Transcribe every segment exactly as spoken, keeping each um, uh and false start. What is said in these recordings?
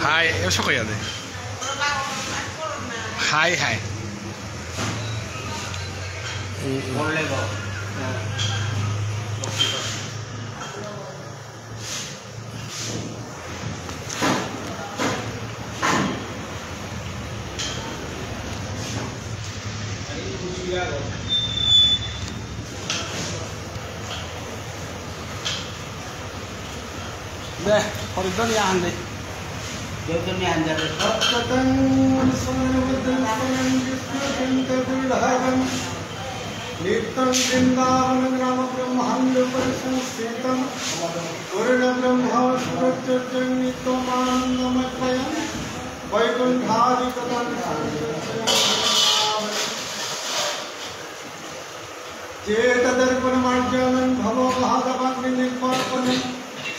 হাই, এসো কইয়া দে। হাই, হাই। দে, হরিদ্বার নিয়ে আন দে। দেবতা নিয়ে আন যাবে। অত্যতং সুন্দরবদ্রং বিষ্ণুচিন্তপরিভাবং। নিত্যং বৃন্দাবনগ্রামব্রহ্মাণ্ডপরিসংস্থিতং। পূর্ণব্রহ্মসুরচর্যং নিত্যমানন্দমদ্বয়ং। বৈকুণ্ঠাধিপতিং সংযুক্তং। চেতোদর্পণমার্জনং ভবমহাদাবাগ্নিনির্বাপণং।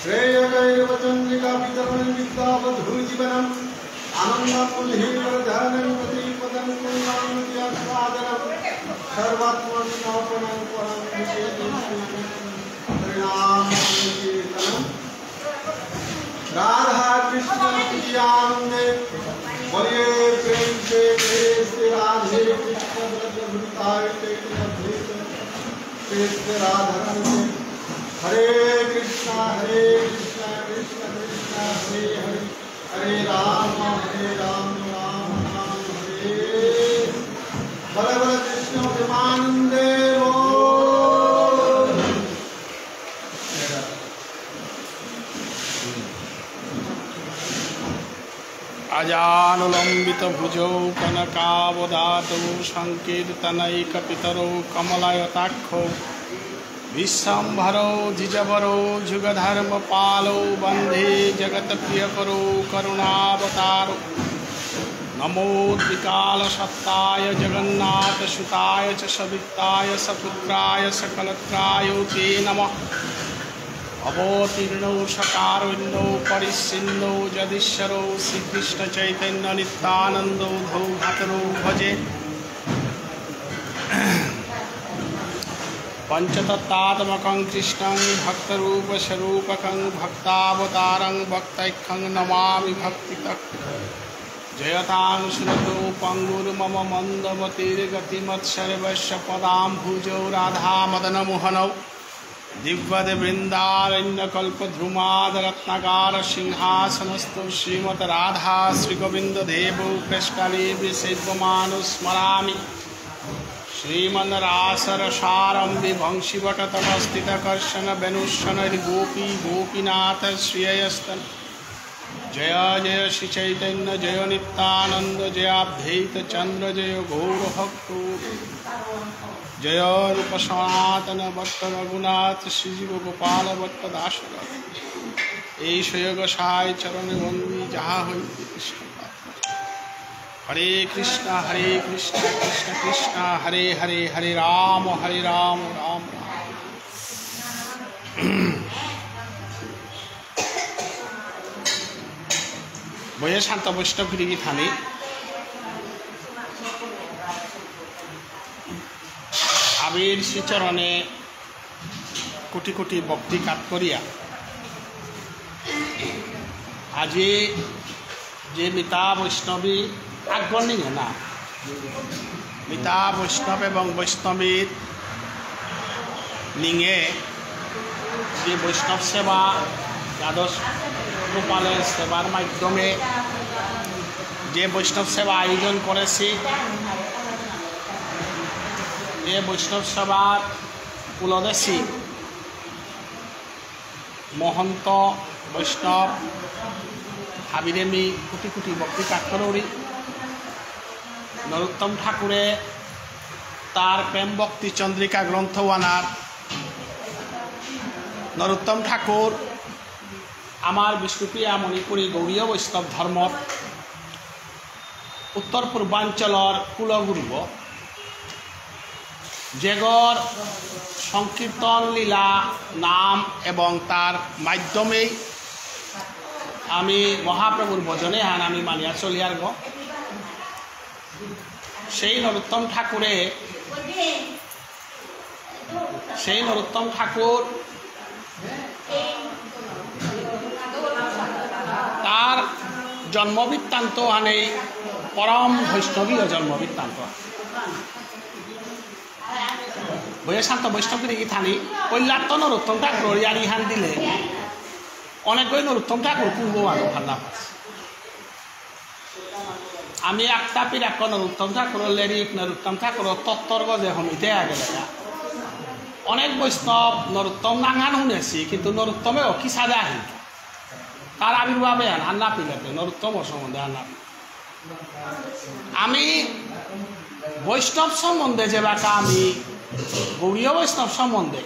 শ্রেয়োদয়ৈরপচন্দ্রিকাবিতরণং বিদ্যাবধূজীবনম। আনন্দমুদ্ধীবরধারণং প্রদীপদানং পুণ্যাহূতি আস্বাদনম। সর্বাত্মন্যপনং পরং গতিং হরিনাম সংকীর্তনম। राधा कृष्ण प्रीति आनंदे, बोलिए प्रेम से प्रेम से राधे कृष्ण ब्रज वृंदावन चैतन्य अद्वैत कृष्ण राधा रमण। हरे कृष्णा हरे कृष्णा कृष्ण कृष्ण हरे हरे, हरे राम हरे राम राम राम हरे। बोले बोले कृष्ण प्रेमानंदे बोल। अजानुलम्बितभुजौ कनकावदातौ संकीर्तनैकपितरौ कमलायताक्षौ विश्वम्भरौ द्विजवरौ युगधर्मपालौ वन्दे जगत्प्रियकरौ करुणावतारौ। नमो त्रिकालसत्ताय जगन्नाथसुताय च सवित्ताय सपुत्राय सकलत्राय ते नमः। अवतीर्णौ सकारुण्यौ परिच्छिन्नौ जदीश्वरौ श्रीकृष्णचैतन्य नित्यानन्दौ धौ भ्रातरौ भजे। पञ्चतत्त्वात्मकं कृष्णं भक्तरूपस्वरूपकं भक्तावतारं भक्ताख्यं नमामि भक्तितः। जयतां सुरतौ पङ्गोर्मम मन्दमतेर्गतिमत् सर्वस्य पदाम्भोजौ राधामदनमोहनौ। दिव्यद्वृन्दारण्यकल्पद्रुमाधः रत्नागारसिंहासनस्थौ श्रीमद्राधाश्रीगोविन्ददेवौ प्रेष्ठालीभिः सेव्यमानौ स्मरामि। श्रीमान् रासरसारम्भी वंशीवटतटस्थितः कर्षन् वेणुस्वनैर्गोपीः गोपीनाथः श्रियेऽस्तु नः। जय जय श्री चैतन्य जय नित्यानंद जय अद्वैत चंद्र जय गौर भक्त जय रूप सनातन भट्ट रघुनाथ श्री जीव गोपाल भट्ट दास रघु। এই সৈয়দ সাই চরণে বন্দি যাহা হইতে কৃষ্ণ। হরে কৃষ্ণ হরে কৃষ্ণ কৃষ্ণ কৃষ্ণ হরে হরে হরে রাম হরে রাম রাম রাম। বয়ে শান্ত বৈষ্ণব গিরি গিথানি, আবির শ্রীচরণে কোটি কোটি ভক্তি কাত করিয়া, আজি যে মিতা বৈষ্ণবী আগর নিঙে না, মিতা বৈষ্ণব এবং বৈষ্ণবীর নিঙে যে বৈষ্ণব সেবা, দ্বাদশ গোপালের সেবার মাধ্যমে যে বৈষ্ণব সেবা আয়োজন করেছি, এ বৈষ্ণব সেবার কুলদেশী মহন্ত বৈষ্ণব হাবিরে মি কোটি কোটি ভক্তি কাত করৌরি। নরোত্তম ঠাকুরে তার প্রেম ভক্তি চন্দ্রিকা গ্রন্থ ওয়ানার নরোত্তম ঠাকুর আমার বিষ্ণুপ্রিয়া মণিপুরী গৌড়ীয় বৈষ্ণব ধর্মর উত্তর পূর্বাঞ্চলর কুলগুরু, যেগর সংকীর্তন লীলা নাম এবং তার মাধ্যমেই আমি মহাপ্রভুর ভজনে হান আমি মানিয়া চলিয়ার গো। সেই নরোত্তম ঠাকুরে সেই নরোত্তম ঠাকুর জন্ম বৃত্তান্ত আনে পরম বৈষ্ণবীয় জন্ম বৃত্তান্ত। বইয়ে শান্ত বৈষ্ণব গিরি গিথানি, পৈলাত্ত নরোত্তম ঠাকুর ইয়ারি হান দিলে, অনেক গই নরোত্তম ঠাকুর কুম্ভ আনো ভান্ডা পাস। আমি একটা পিরাক নরোত্তম ঠাকুর লেরিক নরোত্তম ঠাকুর তত্ত্বর গজে হমিতে আগে লেগা। অনেক বৈষ্ণব নরোত্তম নাঙান শুনেছি, কিন্তু নরোত্তমে অকি সাদা আহি। তার আবির্ভাবে আন, আন না পিলাতে, নরোত্তম সম্বন্ধে আন না পিলাতে। আমি বৈষ্ণব সম্বন্ধে যে বাকা আমি গৌড়ীয় বৈষ্ণব সম্বন্ধে,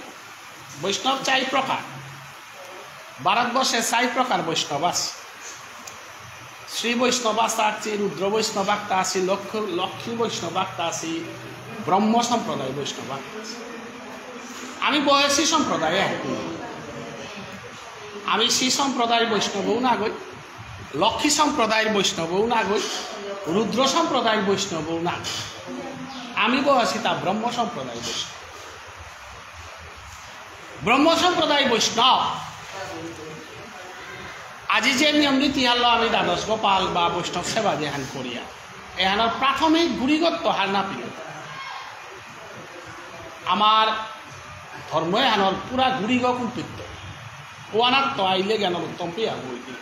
বৈষ্ণব চাই প্রকার, ভারতবর্ষে চাই প্রকার বৈষ্ণব আছে। শ্রী বৈষ্ণব আস্তা আছি, রুদ্র বৈষ্ণব আক্তা আছি, লক্ষ-, লক্ষ্মী বৈষ্ণব আক্তা আছি, ব্রহ্ম সম্প্রদায় বৈষ্ণব আক্তা আছি। আমি বয়সী সম্প্রদায় এখন। আমি শ্রী সম্প্রদায় বৈষ্ণবও না গই, লক্ষ্মী সম্প্রদায়ের বৈষ্ণবও না গই, রুদ্র সম্প্রদায়ের বৈষ্ণবও না গই। আমি বয়সী তা ব্রহ্ম সম্প্রদায় বৈষ্ণব। ব্রহ্ম সম্প্রদায় বৈষ্ণব। আজি যে নিয়ম নীতি হারলো আমি দ্বাদশ গোপাল বা বৈষ্ণব সেবা যেহান করিয়া, এহানর প্রাথমিক গুরিগত্ত হার না পিলে। আমার ধর্ম এহানর পুরা গুরিগ কুম্পিত। ওয়ানাত তো আইলে গিয়া নরোত্তম পিয়া বই দিল।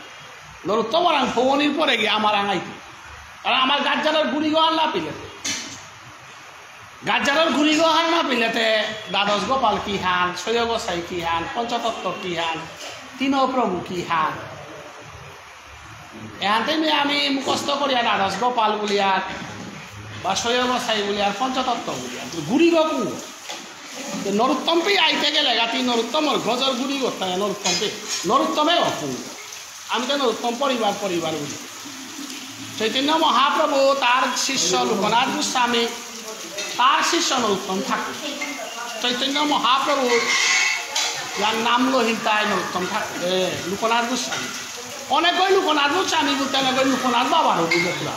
নরোত্তম আর ভবনির পরে গিয়ে আমার আঙাইতে। কারণ আমার গাজ্জানোর গুরিগ আর না পিলে। গাজ্জানোর গুরিগ হার না পিলেতে দ্বাদশ গোপাল কি হান, ছয় গোসাই কি হান, পঞ্চতত্ত্ব কি হান, তিন প্রভু কি হান। এহানতে মি আমি মুখস্থ করিয়া দ্বাদশ গোপাল বুলিয়ার, বা ছয় গোসাই বুলিয়ার, পঞ্চতত্ত্ব বুলিয়ার। গুরিগ কু। তো নরোত্তম পি আইতে গেলে গাতি নরোত্তমর গজর গুরিগ তাই নরোত্তম পি। নরোত্তমে অকু। আমি তো নরোত্তম পরিবার পরিবার বুঝি। চৈতন্য মহাপ্রভু তার শিষ্য লোকনাথ গোস্বামী, তার শিষ্য নরোত্তম ঠাকুর। চৈতন্য মহাপ্রভু যার নাম লহিল তাই নরোত্তম ঠাকুর, এ, লোকনাথ গোস্বামী। অনেক ওই লোকনাথ গোস্বামী বলতে অনেক ওই লোকনাথ বাবার বুঝে পুরা।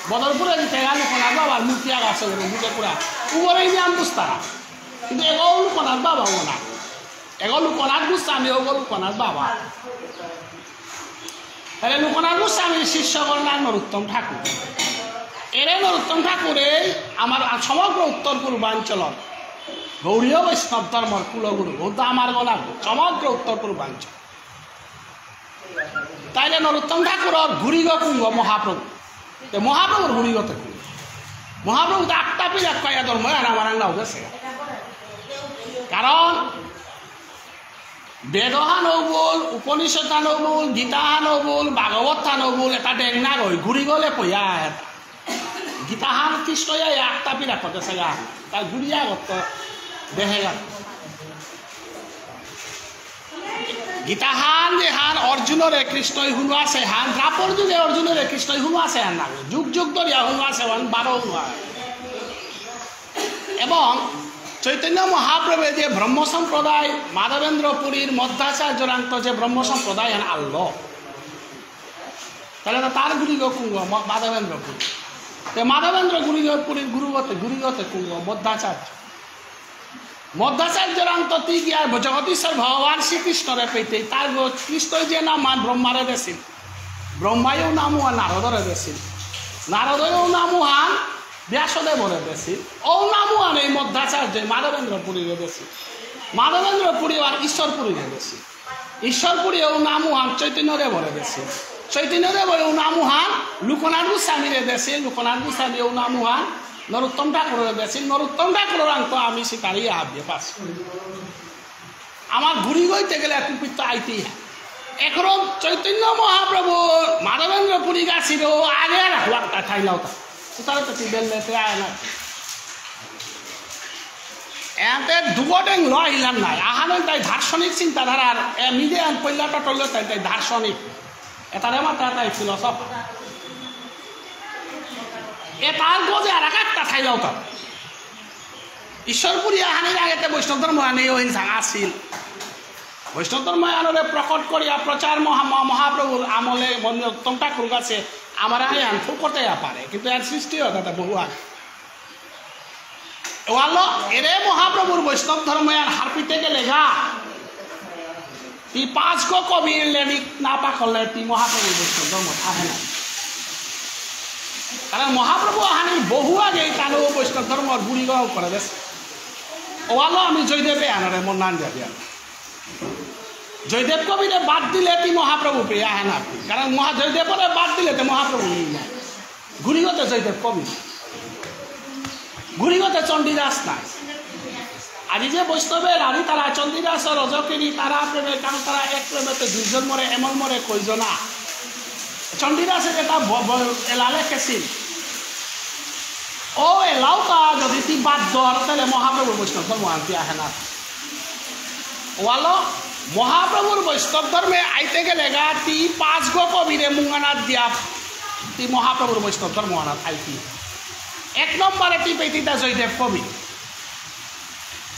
বদরপুরে দিতে গেলে লোকনাথ বাবার মূর্তি আগ আছে ওরে বুঝে পুরা। উগরেই নাম বুঝতারা। কিন্তু এগো লোকনাথ বাবা ও না। এগো লোকনাথ গোস্বামী, ওগো লোকনাথ বাবা। তাহলে লোকনাথ গোস্বামীর শিষ্যগণ নাম নরোত্তম ঠাকুর। এরে নরোত্তম ঠাকুরে আমার সমগ্র উত্তর পূর্বাঞ্চলর গৌড়ীয় বৈষ্ণব ধর্মর কুলগুরু, ও তো আমার গণাগুরু, সমগ্র উত্তর পূর্বাঞ্চল। তাইলে নরোত্তম ঠাকুরর গুরিগ কুঙ্গ মহাপ্রভু। তে মহাপ্রভুর গুরিগতে কুঙ্গ। মহাপ্রভু তো আটটা পিরাক পাইয়া ধর্ম আর আমার আঙ্গা গেছে। কারণ বেদহানও বল, উপনিষদহানও বল, গীতাহানও বল, ভাগবতহানও বল, এটা ডেংনা গই, গুরিগলে পয়া এটা। গীতাহান কৃষ্ণই আটটা পিরাক গেছে গা, তার গুরিয়া গত দেহে গা। গীতাহান যেহান অর্জুনরে কৃষ্ণই হুনুয়াসে হান, দ্বাপর যুগে অর্জুনরে কৃষ্ণই হুনুয়াসে হান না, যুগ যুগ ধরিয়া হুনুয়াসে হান, বারো হুনুয়া। এবং চৈতন্য মহাপ্রভু যে ব্রহ্ম সম্প্রদায়, মাধবেন্দ্র পুরীর মধ্যাচার্যরাংত যে ব্রহ্ম সম্প্রদায় হান আনলো, তাহলে তো তার গুরিগ কুঙ্গ ম-, মাধবেন্দ্র পুরী। তে মাধবেন্দ্র গুরিগ পুরীর গুরুগতে, গুরিগতে কুঙ্গ মধ্যাচার্য। মধ্যাচার্যরাংত তি গিয়া জগদীশ্বর ভগবান শ্রীকৃষ্ণরে পেতে তার গো-, কৃষ্ণই যে নাম হান ব্রহ্মারে দেছিল। ব্রহ্মায়ও নাম হান নারদরে দেছিল। নারদয়ও নাম হান ব্যাসদেবরে দেছিল। ও নাম হান এই মধ্যাচার্য মাধবেন্দ্র পুরীরে দেছিল। মাধবেন্দ্র পুরী আর ঈশ্বর পুরীরে দেছিল। ঈশ্বর পুরী ও নাম হান চৈতন্য দেবরে দেছিল। চৈতন্য দেব ও নাম হান লোকনাথ গোস্বামীরে দেছিল। লোকনাথ গোস্বামী ও নাম হান নরোত্তম ঠাকুররে দেছিল। নরোত্তম ঠাকুররাংত আমি শিকারি হাবিয়ে পাস। আমার গুরিগ ইতে গেলে কুপিত আইতেই হয়। এখন চৈতন্য মহাপ্রভু মাধবেন্দ্র পুরী গাছিল আগে আর হুয়াক্তা খাইলাও তা। কোথাও তো তুই বেললে তে আয় না। এতে দুগো ডেং লইলাম নাই। আহানল তাই দার্শনিক চিন্তাধারার, এ, মিলে আন পইলা টটল তাই, তাই দার্শনিক। এটারে মাত্রা তাই ফিলসফার। এ তার গজে আর একটা থাইলাও তার। ঈশ্বরপুরী আহানির আগেতে বৈষ্ণব ধর্ম আনে ওই সাং আসিল। বৈষ্ণব ধর্ম আনরে প্রকট করিয়া প্রচার মহা-, মহা-, মহাপ্রভুর আমলে মনোত্তম ঠাকুর গাছে আমার আগে আন ফুকতে পারে, কিন্তু এর সৃষ্টি হয় তাতে বহু আগে। ওয়ালো এরে মহাপ্রভুর বৈষ্ণব ধর্ম আর হারপিতে গেলে গা। তি পাঁচগ কবির লেরিক না পাকরলে তি মহাপ্রভু বৈষ্ণব ধর্ম আহে না। কারণ মহাপ্রভু আহানি বহু আগে তানু বৈষ্ণব ধর্মর গুড়ি গ্রহণ করে দেশ। ওয়ালো আমি জয়দেব এহানরে মন নান যাবি আর। জয়দেব কবিরে বাদ দিলে তি মহাপ্রভু পেয়ে আহে না। কারণ মহা-, জয়দেবরে বাদ দিলে তো মহাপ্রভু নেই না। গুড়িগতে জয়দেব কবি। গুড়িগতে চণ্ডীদাস নাই। আজি যে বৈষ্ণবে রানী তারা চণ্ডীদাস রজকিনী তারা প্রেমে কারণ তারা এক প্রেমে তো দুইজন মরে এমন মরে কইজনা। চণ্ডীদাসে যেটা ব-, ব-, এলা লেখেছিল। ও এলাও তা যদি তি বাদ দর তাহলে মহাপ্রভু বৈষ্ণব ধর্ম আনতে আহে না। ওয়ালো, মহাপ্রভুর বৈষ্ণব ধর্মে আইতে গেলে গা তি পাঁচগ কবিরে মুঙানাত দিয়া তি মহাপ্রভুর বৈষ্ণব ধর্ম আনাত আইতি। এক নম্বরে তি পেতিতা জয়দেব কবি।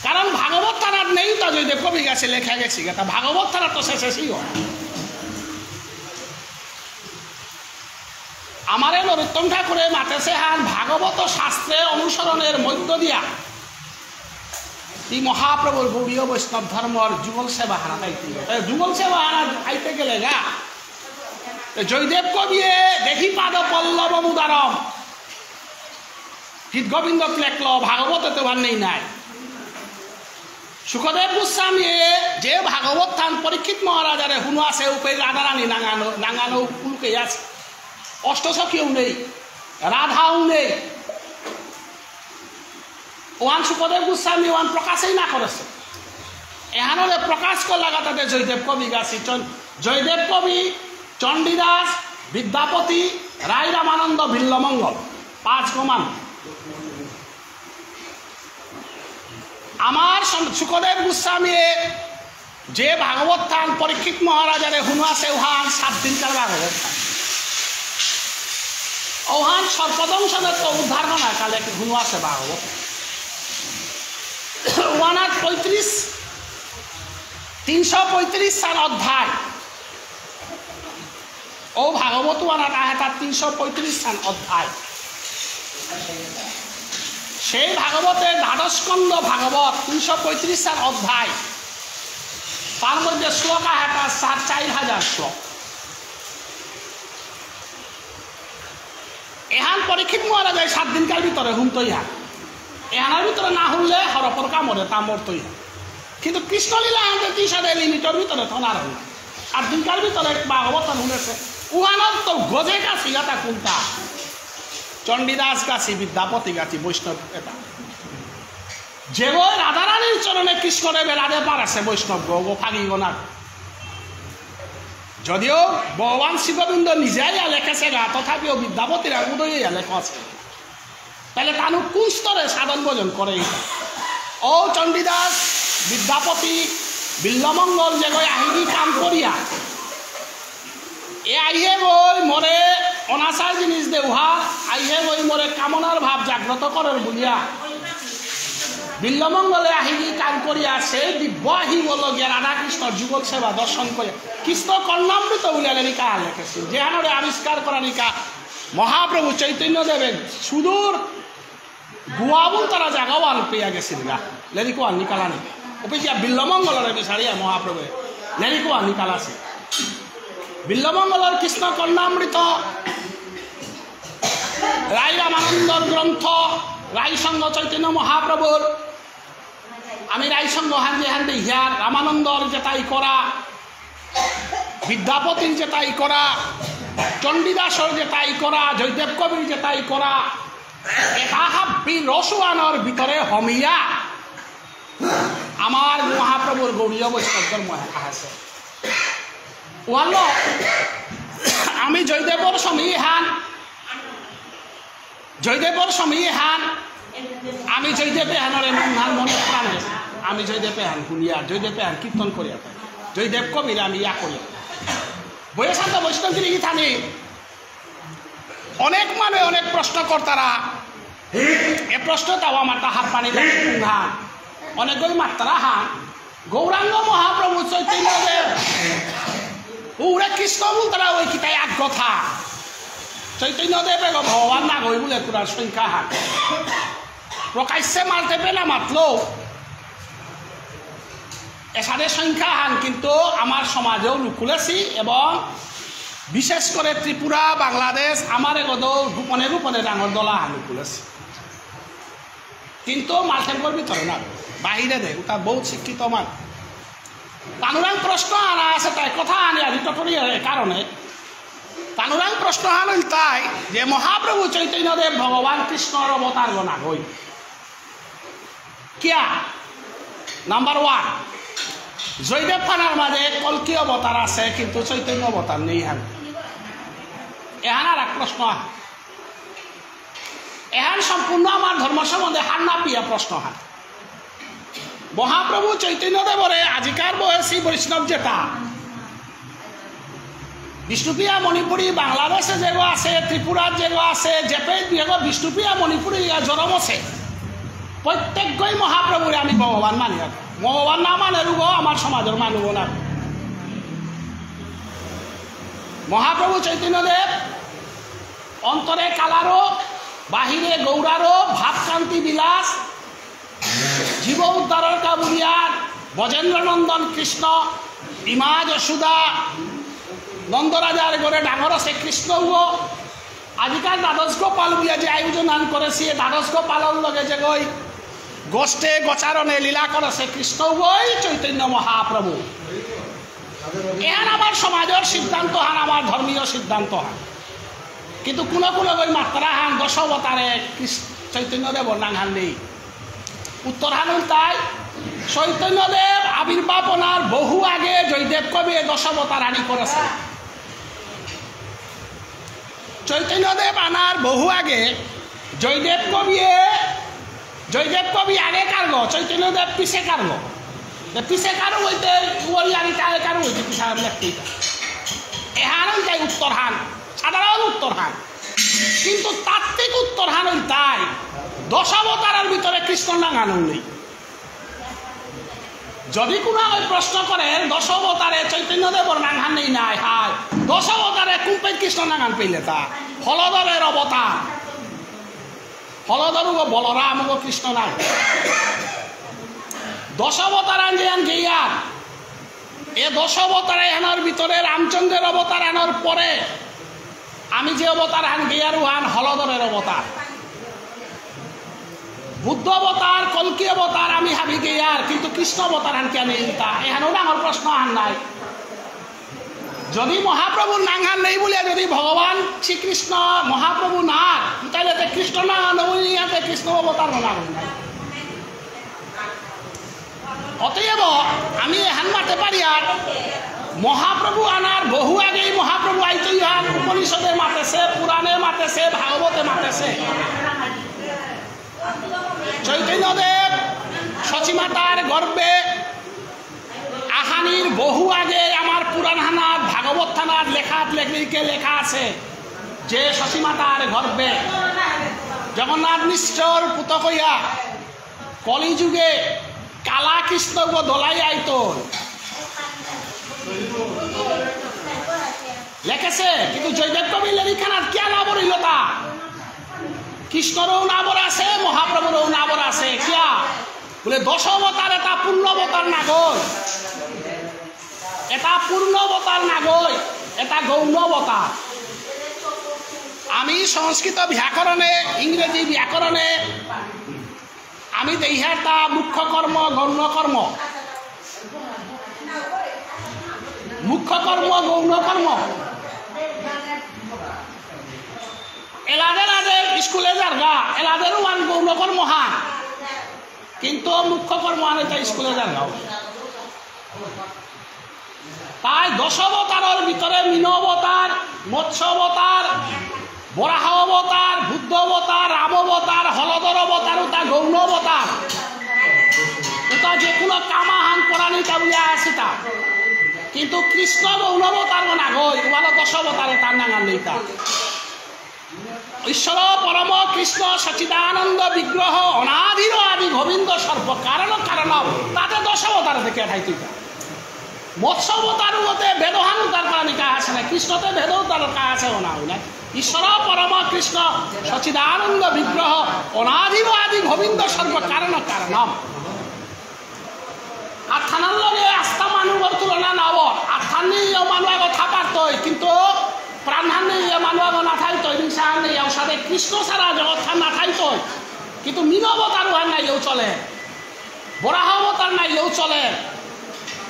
কারণ ভাগবত থানাত নেই তা জয়দেব কবি গেছে লেখা গেছে গা, তা ভাগবত থানাত তো শেষ শেষই হয়। আমারে নরোত্তম ঠাকুরে মাতেছে হান ভাগবত শাস্ত্রে অনুসরণের মধ্য দিয়া তি মহাপ্রভুর গৌড়ীয় বৈষ্ণব ধর্মর যুগল সেবা হানা আইতে। তাই যুগল সেবা হানা আইতে গেলে গা, তো জয়দেব কবিয়ে দেখি পাদ পল্লব মুদারম। গীত গোবিন্দ লেখল, ভাগবত তো আর নেই নাই। শুকদেব গোস্বামী যে ভাগবত থান পরীক্ষিত মহারাজারে হুনো আছে, উপে রাধারানী নাঙানো, নাঙানো উলুকে আছে। অষ্টসখীও নেই, রাধাও নেই। ওহান শুকদেব গোস্বামী ওহান প্রকাশেই না করেছে। এহানরে প্রকাশ করলা গাতাতে জয়দেব কবি গাছি চন-, জয়দেব কবি, চণ্ডীদাস, বিদ্যাপতি, রায় রামানন্দ, বিল্বমঙ্গল, পাঁচ গমান। আমার সম-, শুকদেব গোস্বামী যে ভাগবত থান পরীক্ষিত মহারাজারে হুনো আছে ওহান সাত দিনকার ভাগবত থান। ওহান সর্পদংশনের তো উদ্ধার না কালে কি হুনো আছে ভাগবত। ওহানাত পঁয়ত্রিশ, তিনশো পঁয়ত্রিশ সান অধ্যায়। ও ভাগবত ওয়ানাত আহে তার তিনশো পঁয়ত্রিশ খান অধ্যায়। সেই ভাগবতের দ্বাদশ স্কন্ধ ভাগবত তিনশো পঁয়ত্রিশ খান অধ্যায়। তার মধ্যে শ্লোক আহে তার সাত চার হাজার শ্লোক। এহান পরীক্ষিত মহারাজ এই সাত দিনকার ভিতরে হুনতই হান। এহানার ভিতরে না হুনলে হরপর কামড়ে তা মরতই হান। কিন্তু কৃষ্ণলীলা আনতে ত্রিশ হাজার লিমিটর ভিতরে থনার হল। সাত দিনকার ভিতরে ভাগবত হুনেছে। উহানর তো গজে কাছি গাতা কোনটা? চণ্ডীদাস গাছি, বিদ্যাপতি গাছি, বৈষ্ণব এটা। যেগো রাধারানীর চরণে কৃষ্ণদেবে রাধে পারেছে বৈষ্ণব গো, গো ফাগি গো না। যদিও ভগবান শ্রীগোবিন্দ নিজে ইয়া লেখেছে গা, তথাপিও বিদ্যাপতির উদয়ে ইয়া লেখা আছে। তাহলে তানু কোন স্তরে সাধন ভজন করে? ও চণ্ডীদাস, বিদ্যাপতি, বিল্বমঙ্গল যেগই আহিগি কাম করিয়া। এ আইহে গই মরে অনাচার জিনিস দেউহা, আইহে গই মরে কামনার ভাব জাগ্রত করেন বুলিয়া। বিল্বমঙ্গলে আহিগি কাম করিয়া সেই দিব্য আহি বলল গিয়া রাধাকৃষ্ণ যুগল সেবা দর্শন করে কৃষ্ণ কর্ণামৃত বুলিয়া লেরিকা লেখেছিল। যেহানরে আবিষ্কার করা নিকা মহাপ্রভু চৈতন্য দেবেন সুদূর গোয়া বুলতারা জাগা ওয়ান পেয়া গেছিল গা। লেরিক ওয়ান নিকালানি। ওপে গিয়া বিল্বমঙ্গলরে বিচারিয়া মহাপ্রভু লেরিক ওয়ান নিকালাসি। বিল্বমঙ্গলর কৃষ্ণ কর্ণামৃত, রায় রামানন্দর গ্রন্থ, রায় সঙ্গ চৈতন্য মহাপ্রভুর। আমি রায় সঙ্গ হান যে হান দেখিয়া রামানন্দর যেতাই করা, বিদ্যাপতির যেতাই করা, চণ্ডীদাসর যেতাই করা, জয়দেব কবির যেতাই করা, এটা হাব্বি রসুয়ানর ভিতরে হমিয়া আমার মহাপ্রভুর গৌড়ীয় বৈষ্ণব ধর্ম আছে। ওয়াল্লো, আমি জয়দেবর সমী হান, জয়দেবর সমী হান, আমি জয়দেব এহানরে মন হান মনে প্রাণে, আমি জয়দেব এহান শুনিয়া, জয়দেব এহান কীর্তন করিয়া থাই, জয়দেব কবিরে আমি ইয়া করিয়া। বৈশান্ত বৈষ্ণব গিরি গীতানি অনেক মানে অনেক প্রশ্ন করতারা, এ প্রশ্ন তাও আমার তা হাত পানি লাগে হান, অনেক ওই মাত্রা হান, গৌরাঙ্গ মহাপ্রভু চৈতন্য দেব, ওরা কৃষ্ণ বুলতারা ওই কিতাই এক কথা। চৈতন্য দেব এগো ভগবান না গই বুলে তোরা সংখ্যা হান। প্রকাশ্যে মারতে পেলা মাতলো। এসাদে সংখ্যা হান কিন্তু আমার সমাজেও লুকুলেছি এবং বিশেষ করে ত্রিপুরা, বাংলাদেশ, আমার এগোদো গোপনে গোপনে ডাঙর দলা লুকুলেছি। কিন্তু মালঠেপর ভিতরে না, বাহিরে দে, ওটা বহুত শিক্ষিত মান। তানুরাং প্রশ্ন আনা আছে, তাই কথা আনি আজি টটরি এ কারণে। তানুরাং প্রশ্ন আনল তাই যে মহাপ্রভু চৈতন্যদেব ভগবান কৃষ্ণর অবতার গো না হই। কিয়া? নাম্বার ওয়ান, জয়দেব পানার মাঝে কল্কি অবতার আছে, কিন্তু চৈতন্য অবতার নেই হান। এহান আর এক প্রশ্ন আন। এহান সম্পূর্ণ আমার ধর্ম সম্বন্ধে হার না পিয়া প্রশ্ন হান। মহাপ্রভু চৈতন্যদেবরে আজিকার বয়সী বৈষ্ণব যেতা বিষ্ণুপ্রিয়া মণিপুরী বাংলাদেশে যেগো আছে, ত্রিপুরার যেগো আছে, যেপে যেগো বিষ্ণুপ্রিয়া মণিপুরী ইয়া জরম আছে, প্রত্যেকগই মহাপ্রভুরে আমি ভগবান মানি আর। ভগবান না মানে রুগো আমার সমাজের মানুষ না। মহাপ্রভু চৈতন্যদেব অন্তরে কালারূপ, বাহিরে গৌরারূপ, ভাবকান্তি বিলাস, জীব উদ্ধারর কাবুলিয়ার ব্রজেন্দ্র নন্দন কৃষ্ণ, ইমা যশোদা, নন্দরাজার ঘরে ডাঙর আছে কৃষ্ণ গো। আজিকাল দ্বাদশ গোপাল বুলিয়া যে আয়োজন আন করেছি, এ দ্বাদশ গোপালর লগে যে গই গোষ্ঠে গোচারণে লীলা করেছে কৃষ্ণ গই চৈতন্য মহাপ্রভু। এহান আমার সমাজের সিদ্ধান্ত হান, আমার ধর্মীয় সিদ্ধান্ত হান। কিন্তু কোনো কোনো গই মাত্রা হান দশ অবতারে কৃষ্ণ চৈতন্য দেবর নাঙহান নেই। উত্তর হান তাই, চৈতন্যদেব আবির্ভাব অনার বহু আগে জয়দেব কবি এ দশ অবতার আনি করেছে। চৈতন্যদেব আনার বহু আগে জয়দেব কবিয়ে, জয়দেব কবি আগে কারগ, চৈতন্যদেব পিছে কারগ। তে পিছে কারো বলতে ওই আগে কারে কারো বলতে পিছে আমি লেখতে এটা। এহান হইতাই উত্তর হান, সাধারণ উত্তর হান। কিন্তু তাত্ত্বিক উত্তর হান হইতাই দশাবতারের ভিতরে কৃষ্ণ নাঙানো নেই। যদি কোনো আমায় প্রশ্ন করে দশ অবতারে চৈতন্য দেবর নাঙহান নেই নাই হায়, দশ অবতারে কুম্পের কৃষ্ণ নাঙহান পেলে তা হলধরের অবতার। হলধর গো বলরাম গো কৃষ্ণ নাঙ। দশ অবতার আন যে আন গেয়ার, এ দশ অবতার এহানর ভিতরে রামচন্দ্রের অবতার আনার পরে আমি যে অবতার হান গেয়ার উহান হলধরের অবতার। বুদ্ধ অবতার, কল্কি অবতার আমি হাবি গেয়ার, কিন্তু কৃষ্ণ অবতার হান কেন ইলতা? এহানও ডাঙর প্রশ্ন হান নাই। যদি মহাপ্রভুর নাঙহান নেই বলে যদি ভগবান শ্রীকৃষ্ণ মহাপ্রভু না, তাহলে তো কৃষ্ণ না, নবনী হাতে কৃষ্ণ অবতার না। অতএব আমি এহান মাতে পারি আর মহাপ্রভু আনার বহু আগেই মহাপ্রভু আইতই হান উপনিষদে মাতেছে, পুরাণে মাতেছে, ভাগবতে মাতেছে। চৈতন্যদেব শচীমাতার গর্ভে আহানির বহু আগে আমার পুরাণ হানাত, ভাগবত হানাত লেখাত লেখলিকে লেখা আছে যে শচীমাতার গর্ভে জগন্নাথ মিশ্রর পুতক হইয়া কলিযুগে কালা কৃষ্ণগ দলাই আইতই। লেখেছে, কিন্তু জয়দেব কবি লেরিখানাত কিয়া নাবর ইলতা? কৃষ্ণরও নাবর আছে, মহাপ্রভুরও নাবর আছে। কিয়া? বলে দশ অবতার এটা পূর্ণ অবতার নাগই, এটা পূর্ণ অবতার নাগই, এটা গৌণ অবতার। আমি সংস্কৃত ব্যাকরণে, ইংরেজি ব্যাকরণে আমি দেহিয়ার তা মুখ্য কর্ম, গৌণ কর্ম। মুখ্য কর্ম, গৌণ কর্ম। এলাদে এলাদে স্কুলে যারগা, এলাদের ওয়ান গৌণ কর্ম হান। কিন্তু মুখ্য কর্ম হান এটা স্কুলে যারগা। তাই দশ অবতারর ভিতরে মীন অবতার, মৎস্য অবতার, বরাহ অবতার, বুদ্ধ অবতার, রাম অবতার, হলধর অবতার, ওটা গৌণ অবতার। ওটা যে কোনো কামাহান করানি তা বুলিয়া আসিতা। কিন্তু কৃষ্ণ গৌণ অবতার না গই, ওয়ালা দশ অবতারে তার নাঙান নেইতা। ঈশ্বর পরম কৃষ্ণ সচ্চিদানন্দ বিগ্রহ অনাদির আদি গোবিন্দ সর্ব কারণ কারণ, তাতে দশ অবতার থেকে ঠাই তুইতা। মৎস্য অবতার হতে ভেদহান উদ্ধার করা নিকা আছে না, কৃষ্ণতে ভেদ উদ্ধার করা আছে না, না। ঈশ্বর পরম কৃষ্ণ সচ্চিদানন্দ বিগ্রহ অনাদির আদি গোবিন্দ সর্ব কারণ কারণ। আর থানার লগে আস্থা মানুষের তুলনা না হওয়ার, আর না থাইতই, নৃসিংহ নেই, অসাদে কৃষ্ণ ছাড়া জগৎ না থাইতই। কিন্তু মীন অবতার উহান নাইলেও চলে, বরাহ অবতার নাইলেও চলে।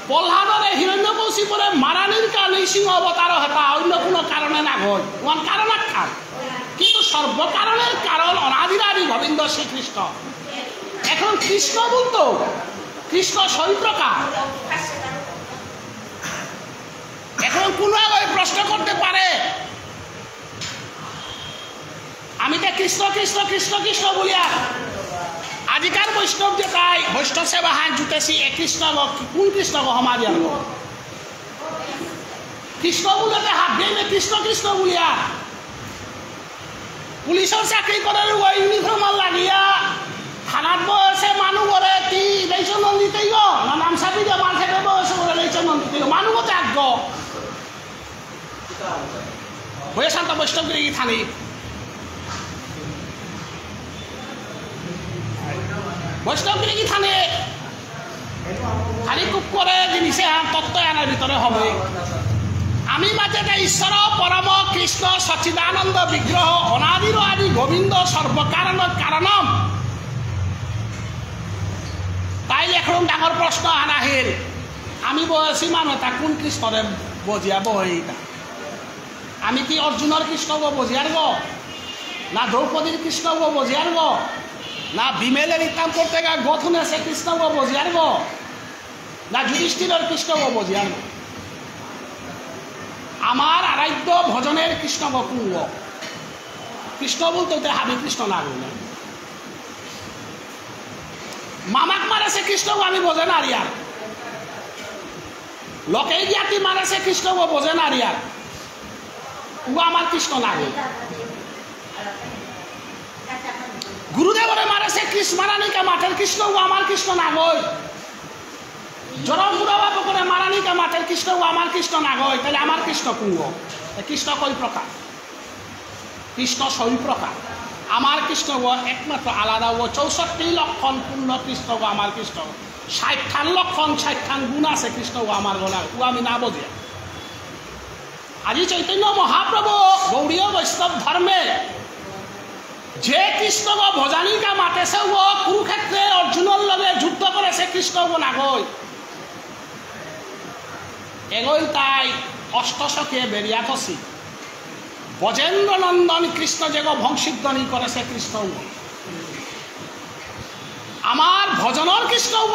প্রহ্লাদরে হিরণ্যকশিপুরে মারানির কারণে নৃসিংহ অবতার হেতা, অন্য কোনো কারণে না হয়, ওয়ান কারণ আখ্যান। কিন্তু সর্বকারণের কারণ অনাদিরাদি গোবিন্দ শ্রীকৃষ্ণ। এখন কৃষ্ণ বলতো, কৃষ্ণ ছয় প্রকার। এখন কোনো আগে প্রশ্ন করতে পারে, আমি তো কৃষ্ণ কৃষ্ণ কৃষ্ণ কৃষ্ণ বলিয়া, আজিকার বৈষ্ণব যে তাই বৈষ্ণব সেবা হান জুটেছি, এ কৃষ্ণ গো, কোন কৃষ্ণ গো হমাজ আর গো? কৃষ্ণ বলতে হাত দিয়ে কৃষ্ণ কৃষ্ণ বলিয়া, পুলিশের চাকরি করে ওই ইউনিফর্ম লাগিয়া থানাত বসে মানু করে তি রেশন দিতেই গো, না নাম সাবি যে মাঠে বসে করে রেশন দিতেই গো, মানু গো ত্যাগ গো। বয়ে শান্ত বৈষ্ণব গিরি গিথানি। বৈষ্ণব গিরি গিথানি। খালি কুকুরে জিনিসে আর তত্ত্ব আনার ভিতরে হবে। আমি মাঝে যে ঈশ্বর পরম কৃষ্ণ সচ্চিদানন্দ বিগ্রহ অনাদির আদি গোবিন্দ সর্বকারণ কারণম। তাইলে এখন ডাঙর প্রশ্ন আন আহিল, আমি বয়সী মানু তা কোন কৃষ্ণরে বজিয়া বইতা? আমি কি অর্জুনর কৃষ্ণগ বজিয়ারগ? না দ্রৌপদীর কৃষ্ণগ বজিয়ারগ? না ভীমেলে রিতাম করতে গা গথুনে সে কৃষ্ণগ বজিয়ারগ? না যুধিষ্ঠিরর কৃষ্ণগ বজিয়ারগ? আমার আরাধ্য ভজনের কৃষ্ণগ কুঙ্গ? কৃষ্ণ বলতে তে হাবি কৃষ্ণ না বললে। মামাক মারেছে কৃষ্ণগ আমি বোঝে না রিয়ার। লোকে জ্ঞাতি মারেছে কৃষ্ণগ বোঝে না রিয়ার। ও আমার কৃষ্ণ না গই। গুরুদেবরে মারেছে কৃষ্ণ মারানিকা মাতের কৃষ্ণ, ও আমার কৃষ্ণ না গই। জরম বুড়া বাবু করে মারানিকা মাতের কৃষ্ণ, ও আমার কৃষ্ণ না গই। তাহলে আমার কৃষ্ণ কুঙ্গ? কৃষ্ণ কই প্রকার? কৃষ্ণ ছয় প্রকার। আমার কৃষ্ণ ও একমাত্র আলাদা ও চৌষট্টি লক্ষণ পূর্ণ কৃষ্ণ ও আমার কৃষ্ণ। ষাটখান লক্ষণ, ষাটখান গুণ আছে কৃষ্ণ ও আমার গলার, ও আমি না বুঝে। আজি চৈতন্য মহাপ্রভু গৌড়ীয় বৈষ্ণব ধর্মে যে কৃষ্ণ ও ভজানিকা মাতেছে ও কুরুক্ষেত্রে অর্জুনর লগে যুদ্ধ করেছে কৃষ্ণ ও নাগই। এগই তাই অষ্টসখে বেরিয়া থসি। ব্রজেন্দ্র নন্দন কৃষ্ণ যেগ বংশীধ্বনি করেছে কৃষ্ণ। আমার ভজনর কৃষ্ণ গ।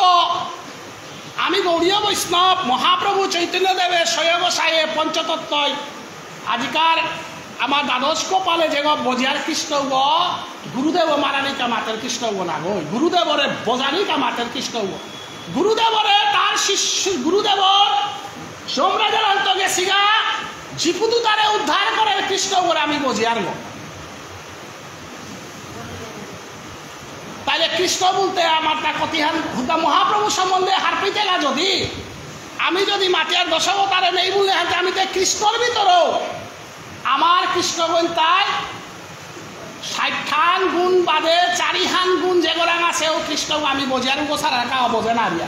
আমি গৌড়ীয় বৈষ্ণব, মহাপ্রভু চৈতন্য দেবে, ছয় গোসাইয়ে, পঞ্চতত্ত্বই, আজিকার আমার দ্বাদশ কপালে যেগ বজিয়ার কৃষ্ণ গ, গুরুদেব মারানিকা মাতের কৃষ্ণ গ না গই, গুরুদেবরে বজানিকা মাতের কৃষ্ণ গ। গুরুদেবরে তার শিষ্য, গুরুদেবর যমরাজার অন্ত গেছিগা, জিপুতু তারে উদ্ধার করে কৃষ্ণ করে আমি বজিয়ার গো। তাহলে কৃষ্ণ বলতে আমার তা কতিহান হুদা মহাপ্রভু সম্বন্ধে হারপিতে না যদি, আমি যদি মাতিয়ার দশাবতারে নেই বললে হাতে আমি তো কৃষ্ণর ভিতরেও আমার কৃষ্ণ বলতাই ষাটহান গুণ বাদে চারিহান গুণ যেগরাং আছে, ও কৃষ্ণ আমি বোঝার উগো সারা কা বোঝে না রিয়া।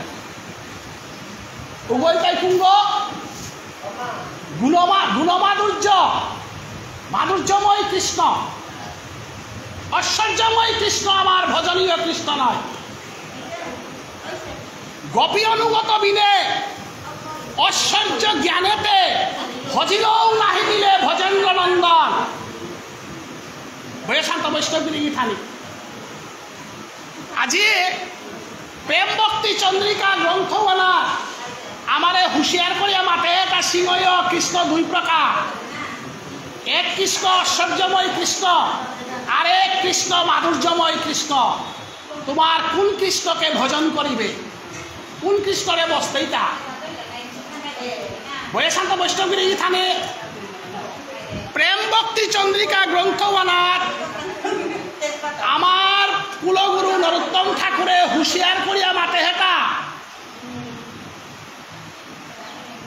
উগোই তাই কুঙ্গ গুণমা-, গুণমাধুর্য, মাধুর্যময় কৃষ্ণ, ঐশ্বর্যময় কৃষ্ণ, আমার ভজনীয় কৃষ্ণ নয়। গোপী অনুগত বিনে ঐশ্বর্য জ্ঞানেতে ভজিলেও নাহি মিলে ব্রজেন্দ্র নন্দন। বৈশান্ত বৈষ্ণব গিরি গিথানি। আজি প্রেম ভক্তি চন্দ্রিকা গ্রন্থ বানা আমারে হুঁশিয়ার করিয়া মাতে, তা সিংহয় কৃষ্ণ দুই প্রকার। এক কৃষ্ণ ঐশ্বর্যময় কৃষ্ণ, আর এক কৃষ্ণ মাধুর্যময় কৃষ্ণ। তোমার কোন কৃষ্ণকে ভজন করিবে? কোন কৃষ্ণরে বসতেইতা? বৈশান্ত বৈষ্ণবীর ইথানে প্রেম ভক্তি চন্দ্রিকা গ্রন্থ বানাত আমার কুলগুরু নরোত্তম ঠাকুরে হুঁশিয়ার করিয়া মাতে হেতা,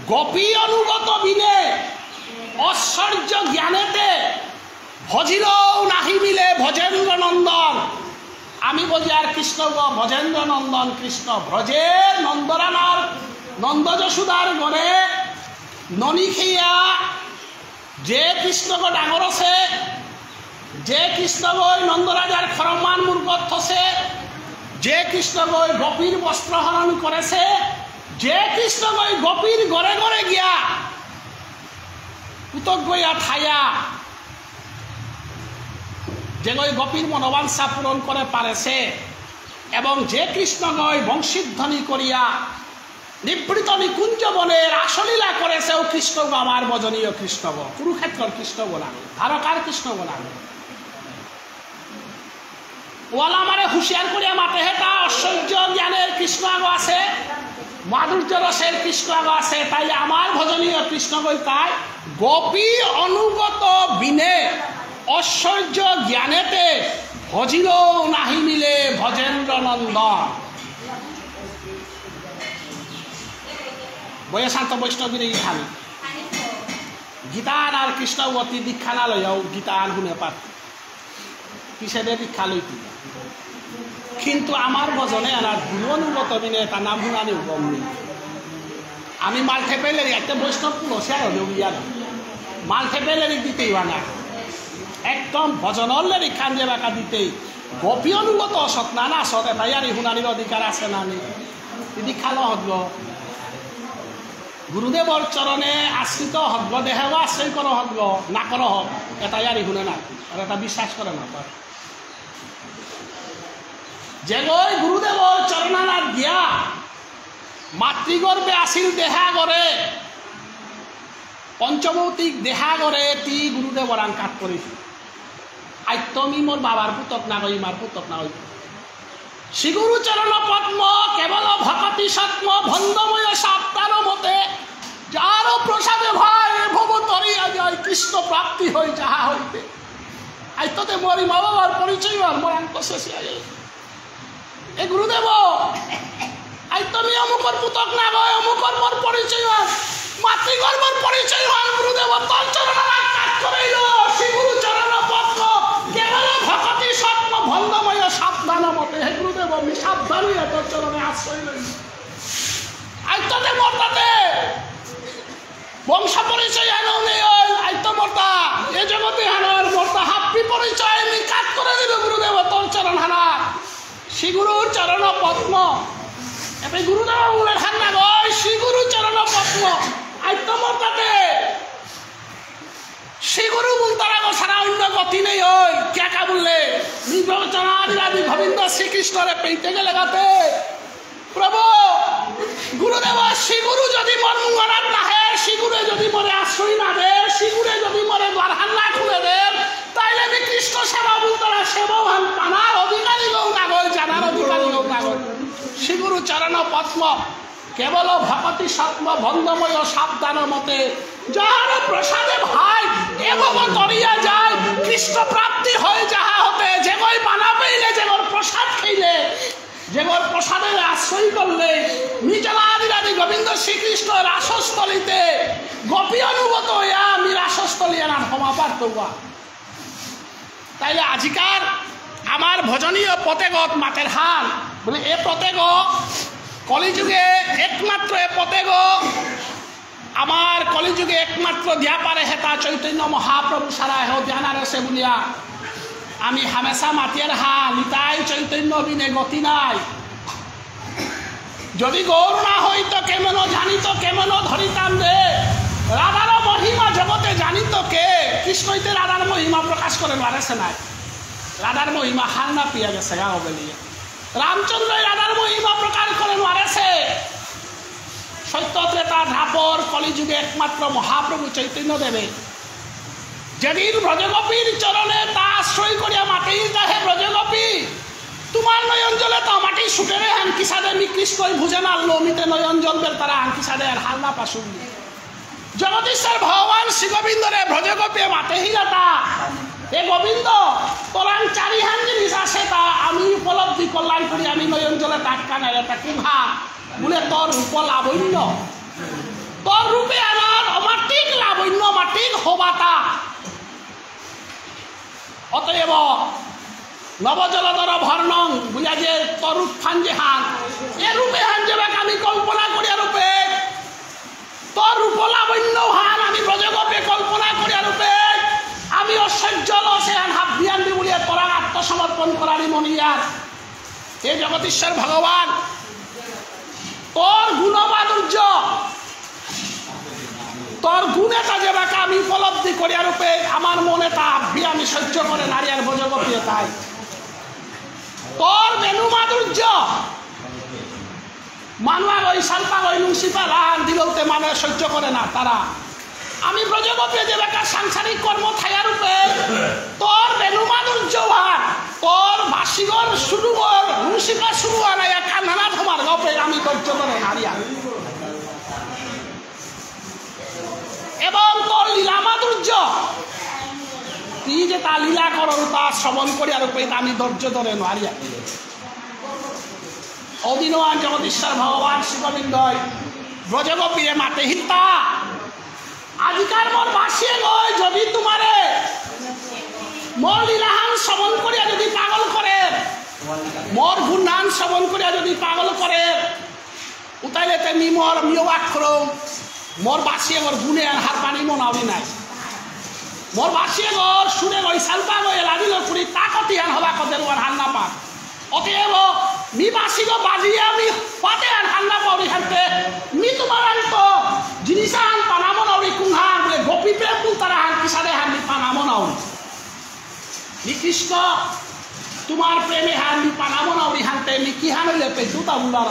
গোপী অনুগত বিনে ঐশ্বর্য জ্ঞানেতে ভজিলেও নাহি মিলে ব্রজেন্দ্র নন্দন। আমি বজি আর কৃষ্ণ গ ব্রজেন্দ্র নন্দন কৃষ্ণ। ব্রজের নন্দরানার নন্দ যশোদার গণে ননি খেয়া যে কৃষ্ণগ ডাঙর আছে, যে কৃষ্ণগই নন্দরাজার খরমান মুরগত থসে, যে কৃষ্ণগই গোপীর বস্ত্র হরণ করেছে, যে কৃষ্ণগই গোপীর ঘরে ঘরে গিয়া পুতক গইয়া থায়া, যেগই গোপীর মনোবাঞ্ছা পূরণ করে পারেছে, এবং যে কৃষ্ণগই বংশীধ্বনি করিয়া নিভৃত নিকুঞ্জ বনে রাসলীলা করেছে, ও কৃষ্ণগ আমার ভজনীয় কৃষ্ণগ, কুরুক্ষেত্রর কৃষ্ণগ নাগই, দ্বারকার কৃষ্ণগ নাগই। ওয়ালা আমারে হুঁশিয়ার করিয়া মাতে, হেতা ঐশ্বর্য জ্ঞানের কৃষ্ণ আগ আছে, মাধুর্য রসের কৃষ্ণ আগ আছে, তাই আমার ভজনীয় কৃষ্ণগই তাই গোপী অনুগত বিনে ঐশ্বর্য জ্ঞানেতে ভজিল নাহি মিলে ভজেন্দ্র নন্দন। বইয়ে শান্ত বৈষ্ণবীর এই খানি। গীতান আর কৃষ্ণগ তি দীক্ষা না লইয়াও গীতান হুনে পার। পিছেদে দীক্ষা লইতি। কিন্তু আমার ভজনে আনার গুরু অনুগত বিনে তার নাম হুনানি গম নেই। আমি মালঠেপে লেরি, একটা বৈষ্ণব পুলসে আর হলেও ইয়ার। মালঠেপে লেরি দিতেই বানা। একদম ভজনর লেরি খান যে বাকা দিতেই। গোপী অনুগত সৎ না না সৎ, এটা ইয়ারি হুনানির অধিকার আছে না নেই? এটি খালো হতগ। গুরুদেবর চরণে আশ্রিত হতগ, দেহেও আশ্রয় করো হতগ, না করো হত, এটা ইয়ারি হুনে না, আর এটা বিশ্বাস করে না। যেগই গুরুদেবর চরণানাত গিয়া মাতৃগর্ভে আসিল দেহাগরে, পঞ্চভৌতিক দেহাগরে তি গুরুদেবরাং কাত করিল। আইত্ত মি মোর বাবার পুতক নাগই, ইমার পুতক নাগই। শ্রী গুরু চরণ পদ্ম কেবল ভকতি সত্ম ভন্দময় সাবধান মতে, যার প্রসাদে ভাই ভব তরিয়া যায়, কৃষ্ণ প্রাপ্তি হয় যাহা হইতে। আইত্ত তে মোর ইমা বাবার পরিচয় আর মোরাং তো শেষ আগে। এ গুরুদেব, আইত্ত মি অমুকর পুতক নাগই, অমুকর মোর পরিচয় হন, মাতৃগর্ভর পরিচয় হন, গুরুদেব, তোর চরণ আমার কাজ করাইল, শ্রী গুরু চরণ পদ্ম, কেবল ভকতি সত্ম ভন্দময় সাবধান মতে, হে গুরুদেব, আমি সাবধান হইয়া তোর চরণে আশ্রয় লই। আইত্ত তে মোর তাতে বংশ পরিচয় আনো নেই ওই, আইত্ত মর্তা, এ জগতে হানার মর্তা হাব্বি পরিচয় মি কাত করে দিল গুরুদেব তোর চরণ হানা। শ্রী গুরু চরণ পদ্ম। এবে গুরুদেব বলে হান্না গই, শ্রী গুরু চরণ পদ্ম। আইত্ত মর্তাতে। শ্রী গুরু বুলতারা গো সারা অন্য গতি নেই ওই। কে কা বললে? নির্বাচন আদি আদি গোবিন্দ শ্রীকৃষ্ণরে পেইতে গেলে গাতে। প্রভু, গুরুদেব, শ্রী গুরু যদি মোর মুঙরাত নাহে, শ্রী গুরু যদি মোরে আশ্রয় না দে, শ্রী গুরু যদি মোরে দ্বারহান না খুলে দে, তাইলে আমি কৃষ্ণ সেবা বুলতারা সেবাহান পানার অধিকারী গৌ নাগই, জানার অধিকারী গৌ নাগই। শ্রী গুরু চরণ পদ্ম, কেবল ভকতি সত্ম ভন্দময় সাবধান মতে, যাহার প্রসাদে ভাই এ ভব তরিয়া যায়, কৃষ্ণ প্রাপ্তি হয় যাহা হতে, যেগই বানা পেইলে, যেগর প্রসাদ খেইলে, যেগর প্রসাদে আশ্রয় করলে, নিচলাদিরাদি গোবিন্দ শ্রীকৃষ্ণ রাসস্থলিতে গোপী অনুগত হইয়া আমি রাসস্থলী আনার ক্ষমা প্রার্থনা। তাইলে আজিকার আমার ভজনীয় পথেগত মাতের হান, বলে এ পথেগ কলিযুগে একমাত্র এ পথেগ আমার কলিযুগে একমাত্র দিয়া পারে হেতা চৈতন্য মহাপ্রভু সারা হেও ধ্যান আর আছে বলিয়া আমি হামেশা মাতিয়ার হা নিতাই চৈতন্য বিনে গতি নাই। যদি গৌর না হইত কেমন জানিত কেমন ধরিতাম রে। রাধার মহিমা জগতে জানিত কে? কৃষ্ণইতে রাধার মহিমা প্রকাশ করে নারেছে নাই। রাধার মহিমা হার না পিয়া গেছে গা হবে নিয়ে। রামচন্দ্রই রাধার মহিমা প্রকাশ করে নারেছে। সত্য ত্রেতা দ্বাপর কলিযুগে একমাত্র মহাপ্রভু চৈতন্য দেবে। যেদিন ব্রজগোপীর চরণে তা আশ্রয় করিয়া মাতেই যাহে ব্রজগোপী, তোমার নয়ন জলে তো মাটি ছুটেরে হান কিসাদে মি কৃষ্ণই ভুজে নারলো মিতে নয়ন জল বের তারা হান কিসাদে আর হাল না পাসুন। জগদীশ্বর ভগবান শ্রী গোবিন্দরে ব্রজগোপী মাতেহিলাতা, হে গোবিন্দ, তোরাং চারি হান জিনিস আছে তা আমি উপলব্ধি করলাম করি আমি নয়ন জলে তাটকা নাইলে তা কুভা বুলে তোর রূপ লাবণ্য। তোর রূপে আমার অমাটিক লাবণ্য, অমাটিক হবাতা। অতএব নবজলধর ভর্ণং বুলিয়া যে তোর রূপ ফান যে হান, এ রূপে হান যে আমি কল্পনা করিয়া রূপে তোর রূপ লাবণ্য হান আমি ব্রজগোপে কল্পনা করিয়া রূপে আমি অসহ্য লসে হান হাবিয়ান দি বুলিয়া তোরা আত্মসমর্পণ করারি মনিয়ার। হে জগদীশ্বর ভগবান, তোর গুণ মাধুর্য, তোর গুণ এটা যেবাকা আমি উপলব্ধি করিয়া রূপে আমার মনে তা হাবি আমি সহ্য করে নারিয়ার ব্রজগোপী তাই। তোর বেণু মাধুর্য, মানুয়া গই সালপা গই নুংসিপা লাহান দিলতে মানে সহ্য করে না তারা। আমি ব্রজগোপে যেবাকা সাংসারিক কর্ম থায়া রূপে তোর বেণু মাধুর্য হান, তোর বাসিগর সুরুগর নুংসিপা সুরু আনাইয়া কান্নানা তোমার গপে আমি ধৈর্য ধরে হারিয়া। এবং তোর লীলা মাধুর্য, তুই যে তা লীলা করর তা শ্রবণ করিয়া রূপে আমি ধৈর্য ধরে নারিয়া। অদিনহান জগদীশ্বর ভগবান শ্রীগোবিন্দই ব্রজগোপীরে মাতে হিলতা, আজিকার মোর বাসিয়ে গই যদি তোমারে মোর লীলাহান শ্রবণ করিয়া যদি পাগল করে, মোর গুণহান শ্রবণ করিয়া যদি পাগল করে, উতাইলে তে মি মোর মিও বাক করো, মোর বাসিয়ে মোর গুণে আর হার পানি মনাউরি নাই। মোর বাসিয়ে মোর সুরে গই সালপা গই এলা দিল কুড়ি তাকতি হান হবা কদের ওয়ার হান না পাক। অতএব মি বাসিগ বাজিয়া মি পাতে আর হান না পাউরি হানতে, মি তোমার আনতো জিনিস হান পানা মনাউরি কুন হান বলে গোপী প্রেম বুলতারা হান কিসাদে হান মি পানা মনাউরি। মি কৃষ্ণ তোমার প্রেমে হান মি পানা মনাউরি হানতে মি কি হান হইলে পেটু তা বুলার।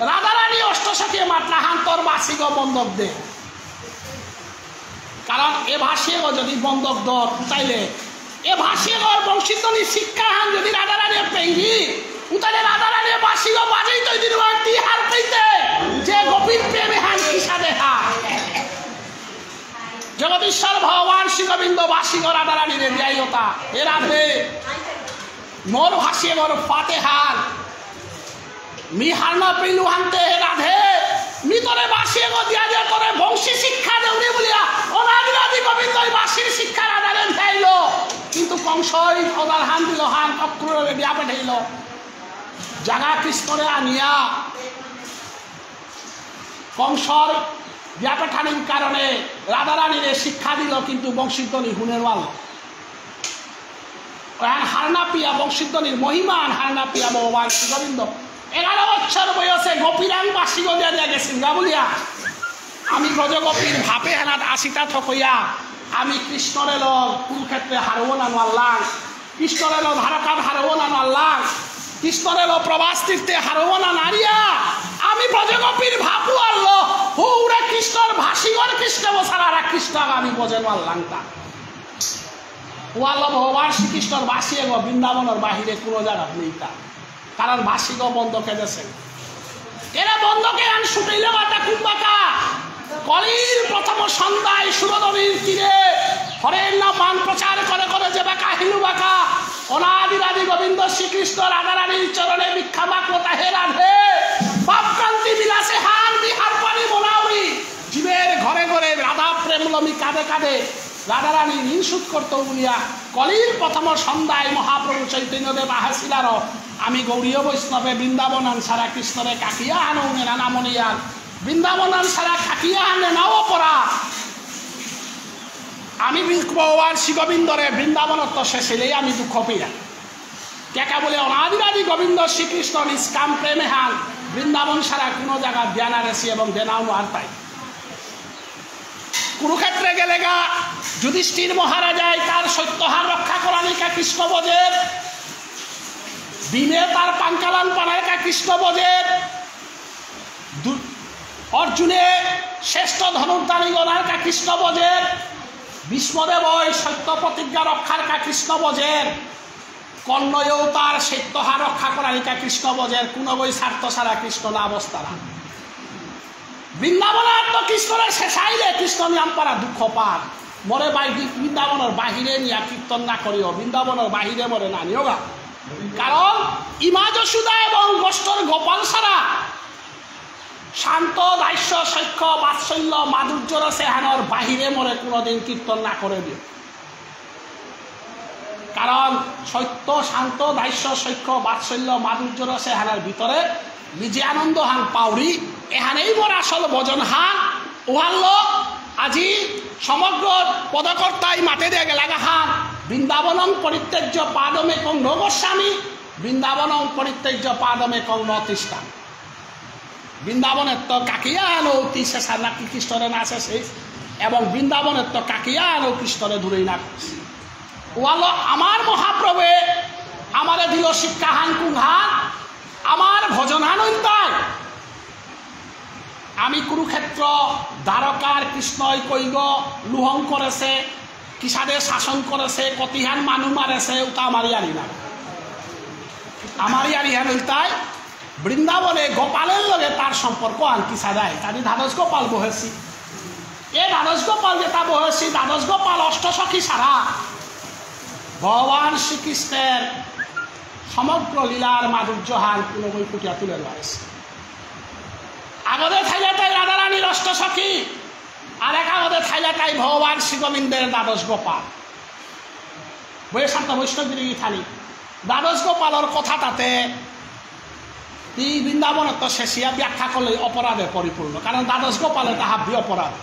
রাধারানী অষ্ট সখী মাতলা হান তোর বাসিগ বন্ধক দে। কারণ এ ভাষিগ যদি বন্ধক দর উতাইলে, এ ভাষিগর বংশীধ্বনি শিক্ষা হান যদি রাধারানী পেইরি, উতাইলে রাধারানী বাসিগ বাজেই তো দিন তি হার পেইতে, যে গোপীর প্রেমে হান কিসাদে হার। জগদীশ্বর ভগবান শ্রী গোবিন্দ বাসিগ রাধারানীরে দিয়াইলতা, এ রাধে, মোর ভাষিগর ফাতে হান, মি হার না পেলু হানতে হে রাধে, মি তোরে বাসিগ দিয়া দিয়া তোরে বংশী শিক্ষা দেউরি বুলিয়া, অনাদিরাদি গোবিন্দ এই বাসির শিক্ষা রাধারে দিয়াইল। কিন্তু কংসই অদার হান দিল হান, অক্রুরে দিয়া পেঠাইল। জাগা কৃষ্ণরে আনিয়া কংসর বিয়া পেঠানির কারণে রাধারানীরে শিক্ষা দিল, কিন্তু বংশীধ্বনি হুনের ওয়াল। ওহান হারনাপিয়া বংশীধ্বনির মহিমা আন হারনাপিয়া ভগবান শ্রী গোবিন্দ এগারো বছর বয়সে গোপীরাং বাসি গলিয়া দিয়া গেছিল গা বুলিয়া। আমি ব্রজগোপীর ভাপে হানাত আসিতা থকইয়া আমি কৃষ্ণরে ল কুরুক্ষেত্রে হারৌ না নাল্লাং, কৃষ্ণরে ল দ্বারকাত হারৌ না নাল্লাং, কৃষ্ণরে ল প্রভাস তীর্থে হারৌ না নারিয়া আমি ব্রজগোপীর ভাপু আল্ল হৌরে কৃষ্ণর ভাসিগর কৃষ্ণ বসারা কৃষ্ণ আমি বজে নাল্লাংতা। ওয়াল্ল ভগবান শ্রীকৃষ্ণর বাসি এগো বৃন্দাবনর বাহিরে কোনো জায়গা নেই তা। কারণ বাসিগ বন্ধকে দেসে। এরা বন্ধকে আন ছুটিলে মাতা কুম্বাকা। কলির প্রথম সন্ধ্যায় সুরধুনীর তীরে হরের নাম আন প্রচার করে করে যে বাকা হিলু বাকা। অনাদিরাদি গোবিন্দ শ্রীকৃষ্ণ রাধারানীর চরণে ভিক্ষা মাগলো তাহে রাধে। পাপকান্তি বিলাসে হান বিহার পানি মোনাউরি। জীবের ঘরে ঘরে রাধা প্রেম লমি কাঁধে কাঁধে রাধারানী ঋণ শোধ করতো বুলিয়া কলির প্রথম সন্ধ্যায় মহাপ্রভু চৈতন্যদেব আহেসিলার। আমি গৌড়ীয় বৈষ্ণবে বৃন্দাবন আনসারা কৃষ্ণরে কাকিয়া হানো নেনা নামনিয়ার বৃন্দাবন আনসারা কাকিয়া হানে নাও পরা। আমি বি-, ভগবান শ্রীগোবিন্দরে বৃন্দাবনত্ত শেষেলেই আমি দুঃখ পেয়া। কেকা বলে অনাদিরাদি গোবিন্দ শ্রীকৃষ্ণ নিষ্কাম প্রেমে হান বৃন্দাবন সারা কোনো জায়গা ধ্যান আরেসি এবং দেনাও আর তাই। কুরুক্ষেত্রে গেলেগা যুধিষ্ঠির মহারাজায় তার সত্যহার রক্ষা করানিকা কৃষ্ণ বজের, ভীমে তার পাঙ্কালান পানারকা কৃষ্ণ বজের, দু-, অর্জুনে শ্রেষ্ঠ ধনুর্ধারী গণারকা কৃষ্ণ বজের, ভীষ্মদেব ওই সত্য প্রতিজ্ঞা রক্ষারকা কৃষ্ণ বজের, কর্ণয়েও তার সত্যহার রক্ষা করানিকা কৃষ্ণ বজের, কোনো বই স্বার্থ ছাড়া কৃষ্ণ না অবস্থারা। বৃন্দাবনাত্ম কৃষ্ণরে শেষাইলে কৃষ্ণ নিয়াম পারা দুঃখ পার। মরে বাইরে বৃন্দাবনর বাহিরে নিয়া কীর্তন না করিও, বৃন্দাবনর বাহিরে মরে না নিওগা। কারণ ইমা যশোদা এবং গোষ্ঠর গোপাল সারা শান্ত দাস্য সখ্য বাৎসল্য মাধুর্য রসে হানর বাহিরে মরে কোনোদিন কীর্তন না করে দিও। কারণ সত্য, শান্ত, দাস্য, সখ্য, বাৎসল্য, মাধুর্য রস এহানার ভিতরে নিজে আনন্দ হান পাউরি, এহানেই মোর আসল ভজন হান। উহাল্ল আজি সমগ্র পদকর্তাই মাতে দিয়া গেলাগা হান, বৃন্দাবনং পরিত্যজ্য পাদমেকং ন গচ্ছামি, বৃন্দাবনং পরিত্যজ্য পাদমেকং ন তিষ্ঠামি। বৃন্দাবনের তো কাকিয়া আনো তিসে সানা কি কৃষ্ণরে না শেষে, এবং বৃন্দাবনের তো কাকিয়া আনো কৃষ্ণরে দূরেই না করছে। ওয়ালো আমার মহাপ্রভুয়ে আমারে দিল শিক্ষাহান কুংহান, আমার ভজনহান ইলতাই। আমি কুরুক্ষেত্র, দ্বারকার কৃষ্ণই কৈগ লুহং করেছে, কিসাদে শাসন করেছে, কতিহান মানু মারেছে, ওটা আমার ইয়ারি না। আমার ইয়ারিহান ইলতাই বৃন্দাবনে গোপালের লগে তার সম্পর্ক আর কিসাদাই। তানি দ্বাদশ গোপাল বহেছি। এ দ্বাদশ গোপাল যেটা বহেছি, দ্বাদশ গোপাল অষ্টসখী সারা ভগবান শ্রীকৃষ্ণের সমগ্র লীলার মাধুর্যহান কোনো বই ফুটিয়া তুলে ধরেছে। আগদে থাইলে তাই রাধারানীর অষ্টসখী, আর এক আগদে থাইলে তাই ভগবান শ্রীগোবিন্দের দ্বাদশ গোপাল। বইয়ে শান্ত বৈষ্ণব গিরি গিথানি, দ্বাদশ গোপালর কথা তাতে এই বৃন্দাবনত্ত শেষিয়া ব্যাখ্যা করলে অপরাধে পরিপূর্ণ, কারণ দ্বাদশ গোপালে তা হাব্বি অপরাধ।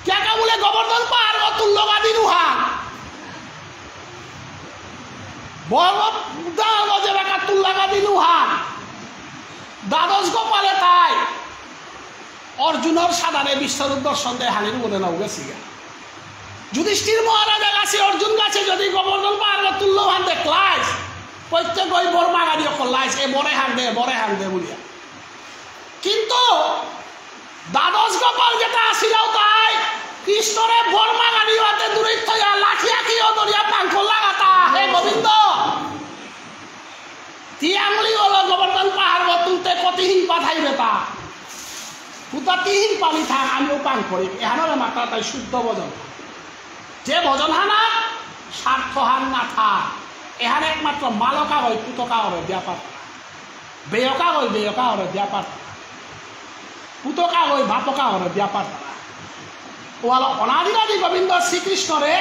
কেকা বুলে গোবর্ধন পাহাড় ও তুল্যবাদী নুহান, বড় উদাহরণ যে বেকার তুল্যবাদী নুহান, দ্বাদশ গোপালে তাই অর্জুনর সাদারে বিশ্বরূপ দর্শন দেয় হানির মনে নাও গেছি গা। যুধিষ্ঠির মহারাজা গাছে অর্জুন গাছে যদি গোবর্ধন পাহাড় তুল্যবান দেখলাইস, প্রত্যেক ওই বর মাগানি করলাইস, এ বরে হান দে, বরে হান দে বলিয়া। কিন্তু দ্বাদশ গোপাল যেটা আসিলাও তাই কৃষ্ণরে বর মাগানি হতে দূরে থইয়া লাঠিয়া কি দরিয়া পাঙ্কল লাগাতা, হে গোবিন্দ। তি আঙুলি হলো গোবর্ধন পাহাড় তুলতে কতিহীন পাঠাইবে তা। হুতা তিহীন পানি থাক, আমিও পান করি। এহানরে মাত্রা তাই শুদ্ধ ভজন। যে ভজন হানা স্বার্থহান না থাক, এহান একমাত্র মালকা হয় পুতকা হবে ব্যাপার। বেয়কা হয় বেয়কা হবে ব্যাপার। পুতকা হই ভাতকা হরে ব্যাপার তারা। ওয়ালো অনাদিরাদি গোবিন্দ শ্রীকৃষ্ণরে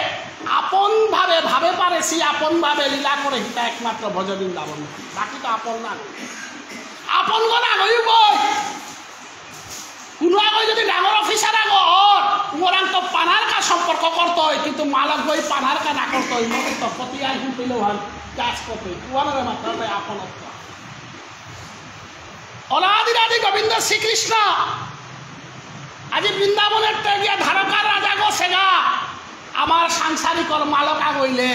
আপন ভাবে ভাবে পারেছি, আপন ভাবে লীলা করে হিতা একমাত্র ভজ বৃন্দাবন। বাকি তো আপন না। আপন গো না গই গই। কোনো আগই যদি ডাঙর অফিসার আগো অর, উমরাং তো পানার কা সম্পর্ক করতো হয়, কিন্তু মালক গই পানার কা না করতো হয়, মনে তো কতি আর হিন পেলেও হয়, কাজ করতো হয়। উহানরে মাত্র আপনত্ব। অনাদিরাদি গোবিন্দ শ্রীকৃষ্ণ আজি বৃন্দাবনের তেগিয়া দ্বারকার রাজা গো সেগা। আমার সাংসারিকর মালক আগইলে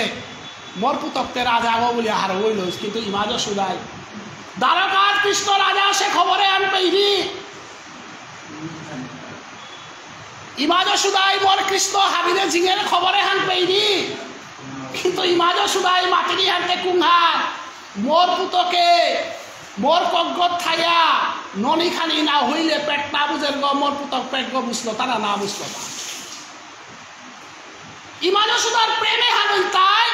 মোর পুতকতে রাজা গো বুলিয়া হার হইল, কিন্তু ইমা যশোদাই দ্বারকার কৃষ্ণ রাজা সে খবরে আন পেইবি। ইমা যশোদাই মোর কৃষ্ণ হাবিরে জিঙের খবরে হান পেইনি। কিন্তু ইমা যশোদাই মাতিনি হানতে কুংহার, মোর পুতকে মোর কগ্গত থাইয়া ননি খানি না হইলে পেট না বুঝের গো, মোর পুতক পেট গো বুঝলো তা না, না বুঝলো তা। ইমা যশোদার প্রেমে হানই তাই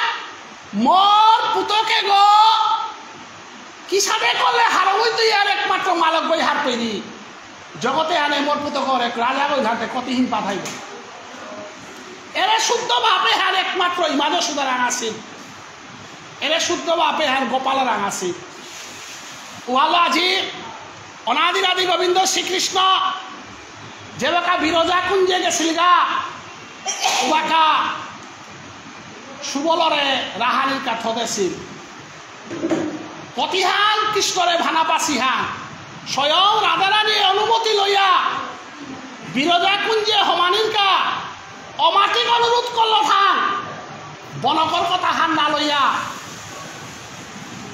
মোর পুতকে গো, কিসাদে করলে হারবই তুই আর একমাত্র মালক বই হার পেনি। জগতে আনে মোর পুতকর এক রাজা বই হাতে কতিহীন পাঠাইব। এরে শুদ্ধ ভাবে হার একমাত্র ইমা যশোদার আঙাসিল। এরে শুদ্ধ ভাবে হার গোপালর আঙাসিল। ওয়ালো আজি অনাদিরাদি গোবিন্দ শ্রীকৃষ্ণ যেবাকা বিরজা কুঞ্জে গেছিলগা, ওবাকা সুবলরে রাহানির কাঠ দেছিল। কতিহান কৃষ্ণরে ভানা পাসিহান, স্বয়ং রাধারানীর অনুমতি লইয়া বিরজা কুঞ্জে হমানির কা অমাটিক অনুরোধ করল থান, বনকর কথা হান না লইয়া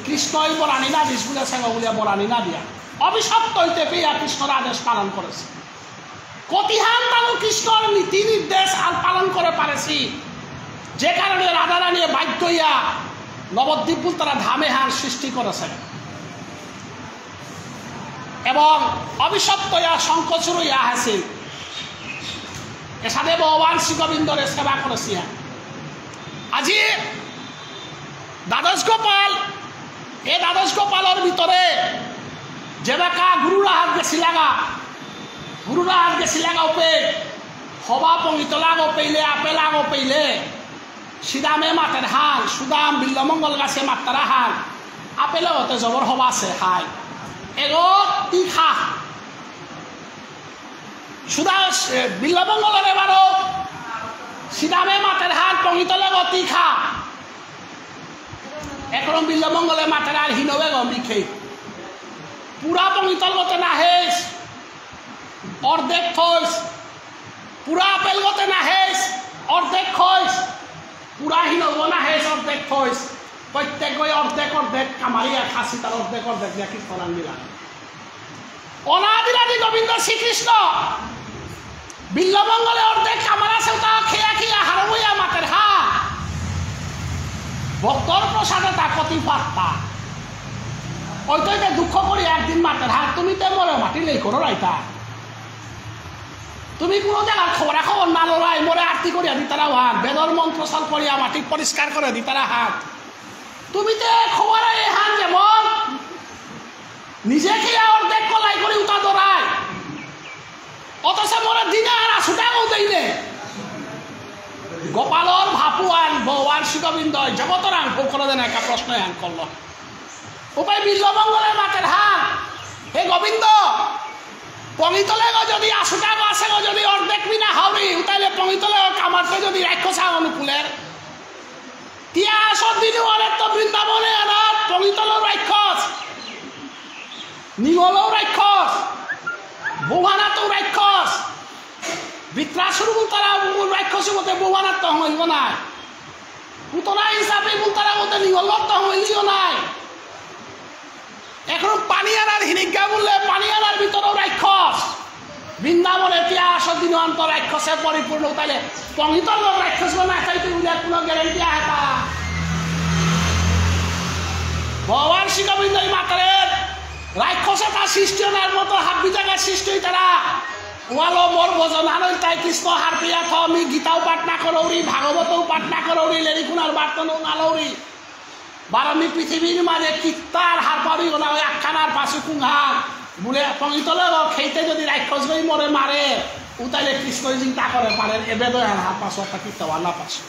কৃষ্ণই বরানি না দিস বুলে সেবা বুলিয়া বরানি না দিয়া অভিশপ্ত হইতে পেয়া কৃষ্ণর আদেশ পালন করেছে। কতিহান তানু কৃষ্ণর নীতি নির্দেশ আর পালন করে পারেছি, যে কারণে রাধারানী বাধ্য হইয়া নবদ্বীপ বুলতারা ধামে হান সৃষ্টি করেছে। এবং অভিশপ্ত ইয়া সংকোচ রইয়া আছে। এসাদে ভগবান শ্রী গোবিন্দরে সেবা করেছি। আজি দ্বাদশ গোপাল, এ দ্বাদশ গোপালর ভিতরে যেবাকা গুরুর আহাত গেছিলাগা, গুরুর আহাত গেছিলাগা উপে, হবা পঙ্গিত লাগো পেইলে, আপেল আগো পেইলে, সিদামে মাতের হাল, সুদাম বিল্লমঙ্গল গাছে মাত্তারা হাল, আপেল হতে জবর হবা সে হাই। এগো তি খা। সুদা, এ, বিল্বমঙ্গলরে বারো, শ্রীরামে মাতের হান পঙিতলে গতি খা। এখন বিল্বমঙ্গলে মাতের আর হিনবে গমি খে। পুরা পঙিতল গতে না হেস, অর্ধেক থইস। পুরা আপেল গতে না হেস, অর্ধেক খইস। পুরা হিনব না হেস, অর্ধেক থইস। প্রত্যেক গই অর্ধেক অর্ধেক কামারি আর খাসি তার অর্ধেক অর্ধেক দিয়া কীর্তন আনবিলা। অনাদিরাদি গোবিন্দ শ্রীকৃষ্ণ বিল্বমঙ্গলে অর্ধেক কামারা সেউতা খেয়া খেয়া হারমইয়া মাতের হা। ভক্তর প্রসাদে তা কতি পাত্তা। ওই তো এটা দুঃখ করি একদিন মাতের হা, তুমি তে মরে মাটি লেই করো রাইতা। তুমি কোনো জায়গার খবরা খবর না লড়াই, মরে আরতি করিয়া দিতারা হান, বেদর মন্ত্র সল করিয়া মাটি পরিষ্কার করে দিতারা হান। তুমি তে খবরা এ হান যেমন নিজে খেয়া অর্ধেক কলাই করে উতা দরাই। অথচ মোরে দিনে আর আসুটাও দেইলে। গোপালর ভাপুয়ান ভগবান শ্রীগোবিন্দ জগতরাং ফোকর দেন একটা প্রশ্ন এহান করল। উপায় বিল্বমঙ্গলে মাতের হা, হে গোবিন্দ, পঙিতলে গো যদি আসুটা গো আসে গো যদি অর্ধেক বিনা হাওড়ি, উতাইলে পঙিতলে গো কামারতে যদি রাক্ষস অনুকূলের, তিয়া আসর দিনে ওরে তো বৃন্দাবনে আনার পঙিতল রাক্ষস, নিঙল রাক্ষস, বৌহানাত রাক্ষস, বৃত্রাসুর বুলতারা রাক্ষস মতে বৌহানাত তো হইব না। পুতনা হিসাবে বুলতারা মতে নিঙল তো হইলিও নাই। এখন পানি আনার হিনিকা বললে পানি আনার ভিতরেও রাক্ষস। বৃন্দাবনে তিয়া আসর দিন অন্তর রাক্ষসে পরিপূর্ণ তাইলে পঙিতল রাক্ষস না চাইতে বুঝে কোনো গ্যারেন্টি আহে তা। ভগবান শ্রী গোবিন্দ এই মাতারে রাক্ষসে তার সৃষ্টি অনার মতো হাব্বি জায়গায় সৃষ্টি হইতারা। ওয়ালো মোর ভজন আনল তাই কৃষ্ণ হারপিয়া থ, আমি গীতাও পাঠ না করৌরি, ভাগবতও পাঠ না করৌরি, লেরিকুনার বার্তনও না লৌরি। বারো মি পৃথিবীর মাঝে কিত্তার হারপাবি ওলা ওই আখানার পাশে কুঙ্গা। বুলে পঙিতলে ও খেইতে যদি রাক্ষস গই মরে মারে, উতাইলে কৃষ্ণ চিন্তা করে পারেন, এবে তো আর হার পাশে একটা কিত্তা ওয়ালা পাশে।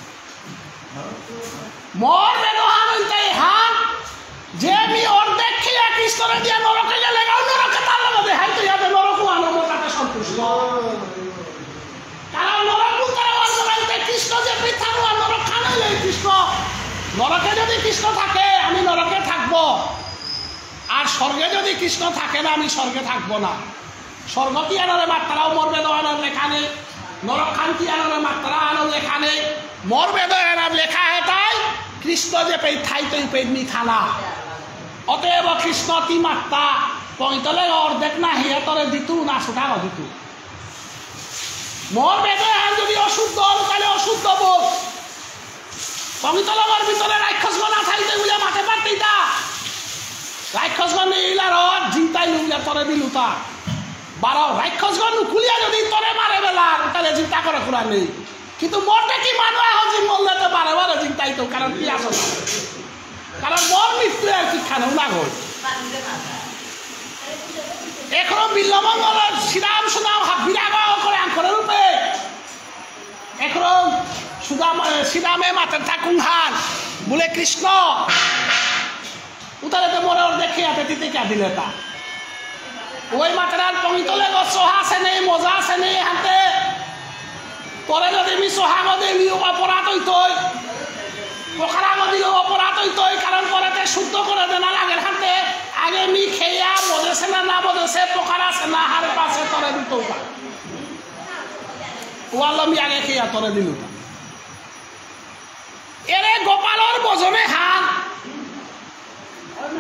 মোর বেদহান হইতে হান, যে মি অর্ধেক খেয়া কৃষ্ণরে দিয়া নরকে গেলে গাও নরকে তার লগে দেখাইতে যাবে নরক আনন্দ তাতে সন্তুষ্ট। কারণ নরক বুলতারা ওয়ান করাইতে কৃষ্ণ যে পৃথক ওয়ান নরক খানাইলে কৃষ্ণ। নরকে যদি কৃষ্ণ থাকে, আমি নরকে থাকব। আর স্বর্গে যদি কৃষ্ণ থাকে না, আমি স্বর্গে থাকব না। স্বর্গ কি আনারে মাত্রাও মোর বেদ আনার লেখা নেই। নরক খান কি আনারে মাত্রা আনার লেখা নেই। মোর বেদ আনার লেখা এটাই, কৃষ্ণ যে পেই থাইতে পেই মি থানা। অতএব কৃষ্ণ তি মাত্রা, পৈতলে অর্ধেক না হিয়া তরে দিতু না সুধাও দিতু। মোর বেদে আর যদি অশুদ্ধ হল, তাহলে অশুদ্ধ বোধ। পবিত্র লোকের ভিতরে রাক্ষসগণ না থাইতে বুঝে মাতে পারতেই তা। রাক্ষসগণ নেই ইলার অর জিতাই লুইয়া তরে দিলু তা। বারো রাক্ষসগণ নুকুলিয়া যদি তরে মারে বেলার, তাহলে চিন্তা করে কুরা নেই। কিন্তু মোরটা কি মানু এখন যে মরলে তো বারে বারে চিন্তাই তো, কারণ কি আসল? কারণ মোর মৃত্যু আর কি খানো না গই। এখন বিল্বমঙ্গল শ্রীরাম সুদাম হা বিরাগ করে আঙ্করের রূপে। এখন সুদাম, এ, শ্রীরামে মাতের ঠাকুর হান বলে, "কৃষ্ণ, উতারে তো মোরে দেখে আতে দিতে কে দিলে তা?" ওই মাতের আর পঙ্গিতলে গো সোহা আছে নেই, মজা আছে নেই, হাতে তোরে যদি মি সোহাগ দিলি অপরাধ হইতই, পোকারাগ দিলে অপরাধ হইতই, কারণ তোরে তে শুদ্ধ করে দেনা লাগে হাতে। আগে মি খেয়া বজেছে না, না বজেছে, পোকার আছে না, হার পাশে তোরে দিত। ওয়াল্লা মি আগে খেয়া তোরে দিল। এরে গোপালর বজনে হান,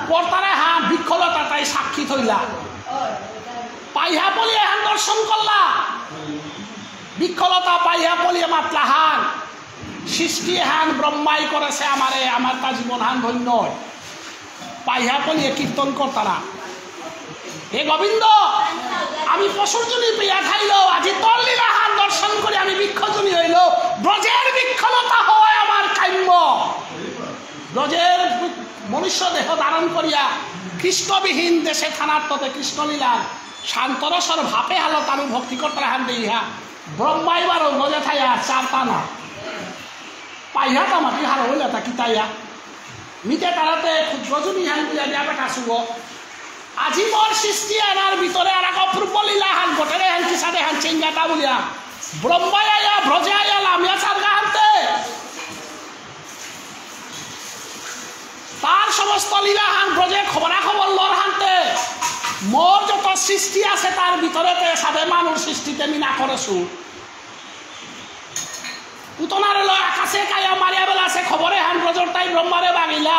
পরতারা হান, বৃক্ষলতা তাই সাক্ষী থইলা। পাইহা পলি এহান দর্শন করলা। বৃক্ষলতা পাইহা পলি মাতলা হান। সৃষ্টি হান ব্রহ্মাই করেছে আমারে, আমার তা জীবন হান ধন্য। পাইহা পলিয়ে কীর্তন করতারা। হে গোবিন্দ, আমি পশুর জন্য পেয়া খাইল, আজি তোর লীলা হান দর্শন করে আমি বৃক্ষজনী হইল। ব্রজের বৃক্ষলতা হয় আমার কাম্য। ব্রজের মনুষ্য দেহ ধারণ করিয়া কৃষ্ণবিহীন দেশে থানার ততে কৃষ্ণলীলা শান্তরসর ভাপে হালো তারু ভক্তি করতারা হান দেইহা। ব্রহ্মাই বারো গজে থাইয়া চারতা না। পাইহা তামাতি হারো হইলা তা কিতাইয়া। মিতে তারাতে ক্ষুদ্র জুনি হান বুলিয়া দিয়া বেটা শুভ। আজি মোর সৃষ্টি এনার ভিতরে আর এক অপূর্ব লীলা হান ঘটের, এহান কিসাদে হান চেঙ্গাতা বুলিয়া। ব্রহ্মায় আয়া, ব্রজে আয়া, লামিয়া চারগা হানতে। তার সমস্ত লীলা হান ব্রজে খবরা খবর লর হানতে। মোর যত সৃষ্টি আছে তার ভিতরে তে সাদে মানুষ সৃষ্টিতে মি না করেসু। উতনারে লয় আকাশে কায়া মারিয়া বেলাসে খবরে হান ব্রজর তাই ব্রহ্মারে বাগিলা।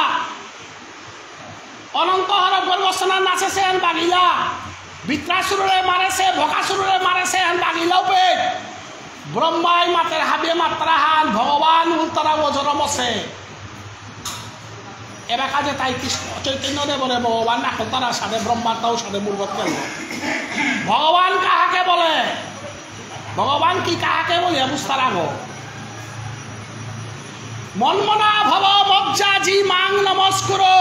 অনন্ত হর গর্ভস্থানা নাচেসে হান বাগিলা। বৃত্রাসুররে মারেসে, ভকাসুররে মারেসে হান বাগিলা উপে। ব্রহ্মাই মাতের হাবিয়ে মাত্রা হান, ভগবান উল্টারা ওজরমসে। এবাকা যে তাই কৃষ্ণ চৈতন্য দেবরে ভগবান না করতারা সাদে ব্রহ্মার তাও সাদে মূর্বত কেন? ভগবান কাহাকে বলে? ভগবান কি কাহাকে বলে বুঝতারা গো? মন্মনা ভব মদ্যাজী মাং নমস্কুরু।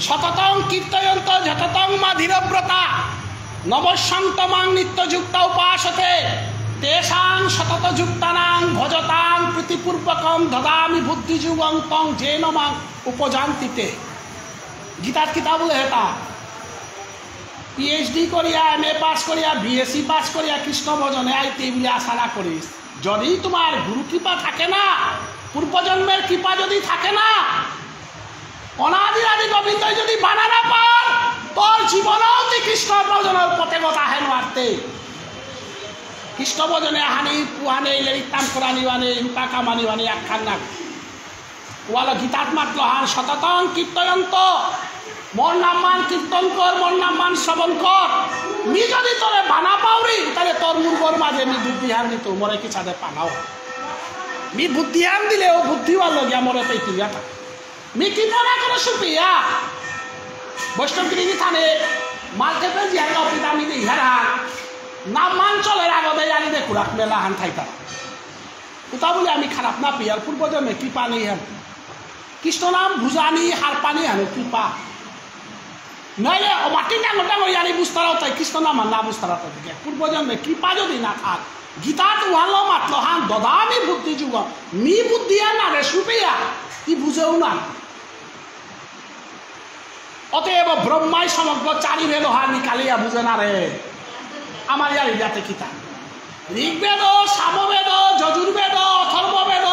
সততং কীর্তয়ন্ত যততং মা ধীরব্রতা। নমস্যং ত্বাং নিত্যযুক্তা উপাসতে। তেষাং সততযুক্তানাং ভজতাং প্রীতিপূর্বকং দদামি বুদ্ধিযোগং তং যেন মাং উপযান্তি তে। গীতাত কিতা বুলে হেতা? পিএইচডি করিয়া, এমএ পাস করিয়া, বিএসসি পাস করিয়া কৃষ্ণ ভজনে আইতে বুলে আশা না করিস। যদি তোমার গুরু কৃপা থাকে না, পূর্বজন্মের কৃপা যদি থাকে না, অনাদিরাদি গোবিন্দ যদি বানা না পার, তোর জীবনেও তুই কৃষ্ণ ভজনের পথে গতা হে নোয়ারতে। কৃষ্ণ ভজনে হানি পুহানে ইলে ইতাম করানি বানে, রূপা কামানি বানে, একখান না। ওয়ালা গীতাত মাতলো হান, সততং কীর্তয়ন্ত। মোর নামমান কীর্তন কর, মোর নামমান শ্রবণ কর। মি যদি তোরে বানা পাউরি, তাহলে তোর মুরগর মাঝে মি বুদ্ধি হান দিত, মোরে কিসাদে পানাও। মি বুদ্ধি হান দিলে ও বুদ্ধি ওয়ালা গিয়া মোরে পেইতুলিয়া তা। মি কি মনে করে সুপিয়া? বৈষ্ণবগিরি থানে মালঠেপে জিয়ার কাউকে দামি দেই হারা। নামমান চলে রাগদে জানি দে কুরাক মেলা হান থাইতা। উতা বুলে আমি খারাপ না পেয়ার, পূর্বজন্মে কৃপা নেই হান। কৃষ্ণ নাম বুঝানি হারপানি হান কৃপা। নাইলে অমাটি ডাঙর ডাঙর ইয়ারি বুঝতারাও তাই কৃষ্ণ নাম আর না বুঝতারা তাই দেখে। পূর্বজন্মে কৃপা যদি না থাক, গীতাত উহালো মাতলো হান দদামি বুদ্ধি যোগ। মি বুদ্ধি আর না রে সুপিয়া, ই বুঝেও না। অতএব ব্রহ্মাই সমগ্র চারি বেদ হানি কালিয়া বুঝে না রে। আমার ইয়ার ইয়াতে কিতা? ঋগ্বেদ, সামবেদ, যজুর্বেদ, অথর্ববেদ,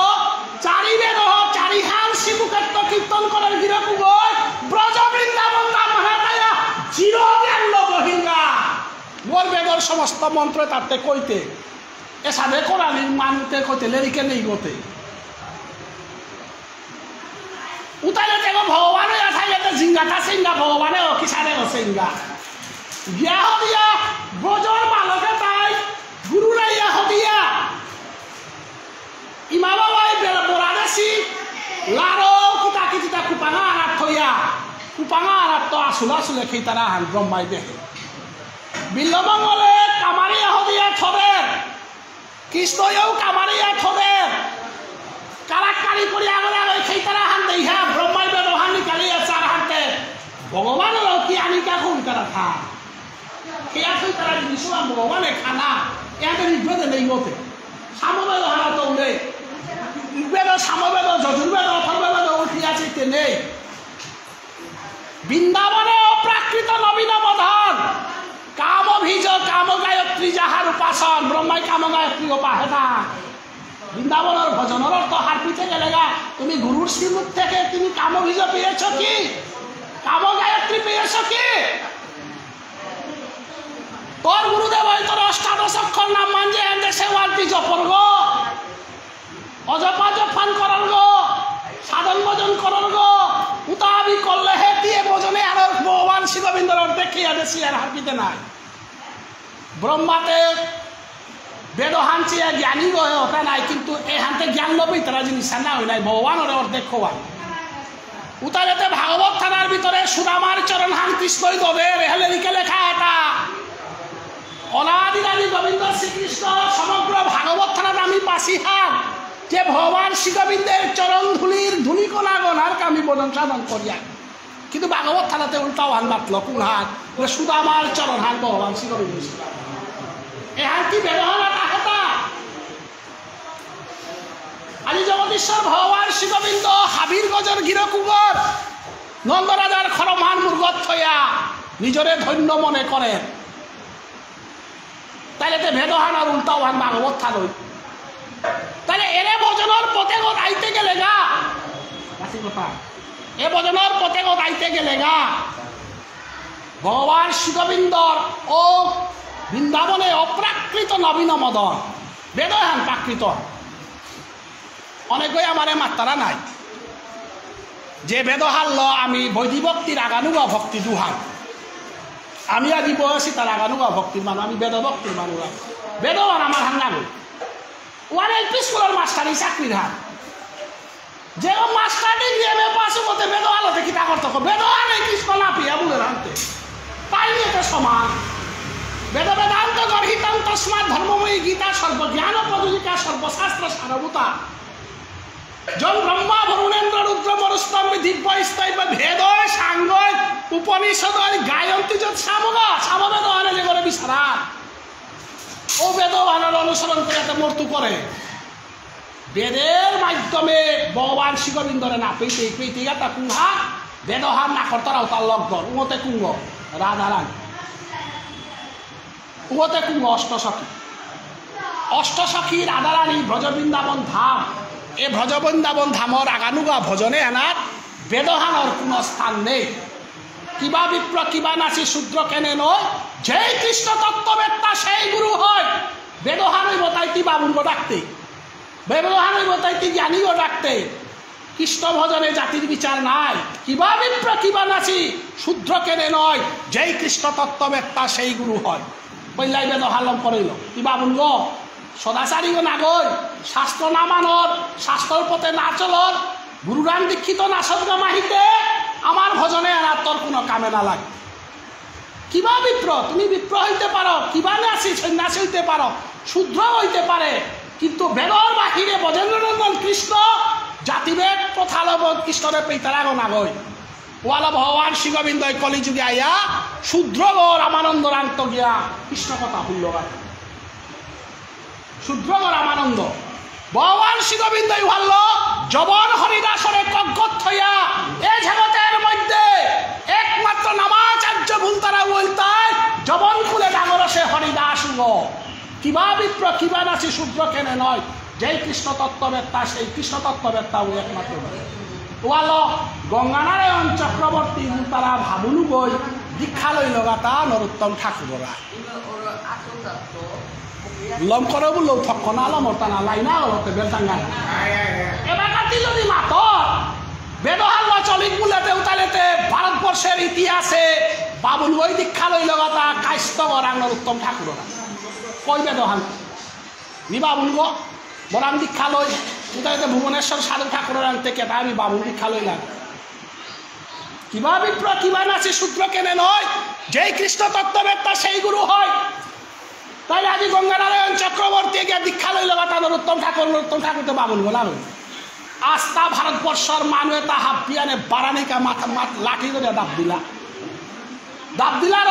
চারি বেদ, চারিহান শ্রীমুখেত্ত কীর্তন করের গিরকুগই, ব্রজ বৃন্দাবন তা মহাকায়া, চির জ্ঞান বহিঙ্গা। মোর বেদর সমস্ত মন্ত্র তাতে কইতে। এসাদে করানি মানুতে কইতে লেরিকে নেই গতে। উতালে তেগো ভগবান ইয়া থাইলে তে জিঙ্গা তা সিঙ্গা ভগবানে ও কিসারে ও সিঙ্গা। গিয়া হদিয়া ব্রজর মালকে তাই গুরু রাইয়া হদিয়া। ইমা বাবাই বেলা বরাদেশি লারো কিতা কিতিতা কুপাঙা আনাত থইয়া। কুপাঙা আনাত তো আসুলা আসুলে খেইতারা হান ব্রহ্মাই দেহে। বিল্লমঙ্গলে কামারিয়া হদিয়া থদের। কৃষ্ণয়ও কামারিয়া থদের। কারাক্কারি পরি আগরে আগরে খেইতারা হান দেইহা, ব্রহ্মাই বেদ হানি কালিয়া চার হানতে। ভগবান কি আনিকা খুন করা থা। খেয়া খেইতারা জিনিস ভগবানে খানা। এতে ঋগ্বেদে নেই মতে। সামবেদ হারা তো উলে। ঋগ্বেদ, সামবেদ, যজুর্বেদ, অথর্ববেদ উঠি আছে তে নেই। বৃন্দাবনে অপ্রাকৃত নবীন বধন, কাম বীজ, কাম গায়ত্রী যাহার উপাসন, ব্রহ্মাই কাম গায়ত্রী উপাসনা। বৃন্দাবনের ভজনের অর্থ হারপিতে গেলেগা, তুমি গুরুর শ্রীমুখ থেকে তুমি কাম বীজ পেয়েছ কি? কাম গায়ত্রী পেয়েছ কি? তোর গুরুদেব হয়তো অষ্টাদশ অক্ষর নাম মানজে এন্ডে সে ওয়ার্তি জপর গো। অজপা জপান করার গো, সাধন ভজন করার গো, উতাবি করলে হে দিয়ে ভজনে আর ভগবান শ্রী গোবিন্দর অর্ধেক খেয়ে দেশি আর হারপিতে নাই। ব্রহ্মাতে বেদ হানছে জ্ঞানী গো হতা নাই, কিন্তু এ হানতে জ্ঞান লবি তারা জিনিস না হই নাই, ভগবান ওরে অর্ধেক খোয়া। উতালেতে ভাগবত থানার ভিতরে সুদামার চরণ হান কৃষ্ণই দবে রেহালেরিকে লেখা এটা। অনাদিরাদি গোবিন্দ শ্রীকৃষ্ণ সমগ্র ভাগবত থানাত আমি পাসি হান যে ভগবান শ্রী গোবিন্দের চরণ ধুলির ধুলি কণা গণার আমি বদন সাধন করিয়া। কিন্তু ভাগবত থানাতে উল্টাও হান মাতল কোন হান? বলে সুদামার চরণ হান ভগবান শ্রী গোবিন্দ। এহান কি ব্যবহার আহেতা? আজি জগদীশ্বর ভগবান শ্রী গোবিন্দ হাবির গজর গিরকুগর নন্দরাজার খরমহান মুরগত থয়া। নিজরে ধন্য মনে করে। তাহলে তো বেদহান আর উল্টা ওহান ভাগবত থাকই। তাহলে এরে ভজনর পথে গো আইতে গেলে গা। আসি কথা। এ ভজনর পথে গো আইতে গেলে গা। ভগবান শ্রীগোবিন্দর ও বৃন্দাবনে অপ্রাকৃত নবীন মদন। বেদহান প্রাকৃত। অনেকেই আমারে মাত্তারা নাই। যে বেদহাল্ল আমি বৈধি ভক্তি রাগানুগা ভক্তি দুহান। আমি আজি বয়সী তার রাগানুগা ভক্তির মানু, আমি বেদ ভক্তির মানু। বেদহান আমার হান নাগো। ওয়ান এলপি স্কুলের মাস্টারি চাকরির হান। যে master degree M A pass মতে বেদহালতে কিতা করতে কো? বেদহালে কৃষ্ণ না পিয়া বুলে রাখতে। তাই নিয়ে তো সমান। বেদ বেদান্ত গর্হিতং তস্মাৎ ধর্মময়ী গীতা সর্বজ্ঞান প্রযোজিকা সর্বশাস্ত্র সারভূতা। যং ব্রহ্মা বরুণেন্দ্র রুদ্র মরুস্তম্ভি দিব্যৈস্তৈব বেদৈ সাঙ্গৈ উপনিষদৈ গায়ন্তি যৎ সামগা। সামবেদ আনে যে করে বিচারা। ও বেদ আনার অনুসরণ করে তো মর্তু করে। বেদের মাধ্যমে ভগবান শ্রীগোবিন্দরে না পেতে, পেতে গেতা কুহা, বেদহান না করতারা উতার লগ্ন, উমতে কুঙ্গ, রাধারানী। উমতে কুঙ্গ অষ্টসখী। অষ্টসখী রাধারানী ব্রজ বৃন্দাবন ধাম। এ ব্রজ বৃন্দাবন ধামর আগানুগা ভজনে এনার বেদহানর কোনো স্থান নেই। কিবা বিপ্র কিবা নাচি শূদ্র কেনে নয়, যেই কৃষ্ণ তত্ত্ববেত্তা সেই গুরু হয়। বেদহানই বতাইতি বাবুনগো ডাকতে। বেদহানই বতাইতি জ্ঞানীও ডাকতে। কৃষ্ণ ভজনে জাতির বিচার নাই। কিবা বিপ্র কিবা নাচি শূদ্র কেনে নয়, যেই কৃষ্ণ তত্ত্ববেত্তা সেই গুরু হয়। পইলাই বেদহান লম করিল। কি বাবুনগো, সদাচারীগো নাগই, শাস্ত্র না মানর, শাস্ত্রর পথে না চলর, গুরুরাম দীক্ষিত না সদগা মাহিতে, আমার ভজনে আর তোর কোনো কামে না লাগে। কিবা বিপ্র, তুমি বিপ্র হইতে পারো, কিবা নাচি সন্ন্যাসী হইতে পারো, শূদ্র হইতে পারে, কিন্তু বেদর বাহিরে ব্রজেন্দ্রনন্দন কৃষ্ণ জাতিভেদ প্রথালব কৃষ্ণরে পেইতারাগো নাগই। ওয়ালা ভগবান শ্রী গোবিন্দ এই কলিযুগে আইয়া শূদ্রগো রামানন্দ রান্ত গিয়া কৃষ্ণ কথা হুল্লগা। শূদ্রগ রামানন্দ। ভগবান শ্রী গোবিন্দ ইহাল্ল যবন হরিদাসরে কগ্গত থইয়া এ জগতের মধ্যে একমাত্র নামাচার্য ভুলতারা বলতাই যবন কুলে ডাঙর সে হরিদাস উগ। কিবা বিপ্র কিবা নাচি শূদ্র কেনে নয়, যেই কৃষ্ণ তত্ত্ববেত্তা সেই কৃষ্ণ তত্ত্ববেত্তা উগ একমাত্র। ওয়ালো গঙ্গানারায়ণ চক্রবর্তী ভুলতারা ভাবুলু গই দীক্ষা লই লগাতা নরোত্তম ঠাকুররা। লম করে বললেও থক্ক না, লম অর্তা না, লাই না, ওতে বেলতাঙ্গা। এবার কাটি যদি মাত, বেদহাল্লা চলিক বুলেতে উতালেতে ভারতবর্ষের ইতিহাসে বাবুল ওই দীক্ষা লই লগাতা কাইস্ত গরাং নরোত্তম ঠাকুর। কই বেদহাল? নি বাবুল গো, বরাং দীক্ষা লই, উতালেতে ভুবনেশ্বর সাধু ঠাকুর আনতে কেটা আমি বাবুল দীক্ষা লইলাম। কিবা বিপ্র, কিবা নাচি শূদ্র কেনে নয়, যেই কৃষ্ণ তত্ত্ববেত্তা সেই গুরু হয়। তাই আজি গঙ্গানারায়ণ চক্রবর্তী গিয়া দীক্ষা লইল বা তার নরোত্তম ঠাকুর, নরোত্তম ঠাকুর তো বামুন গোলা লইল। আস্তা ভারতবর্ষর মানু এটা হাবিয়ানে বারানিকা মাথা মাত লাঠি ধরে দাব দিলা। দাব দিলার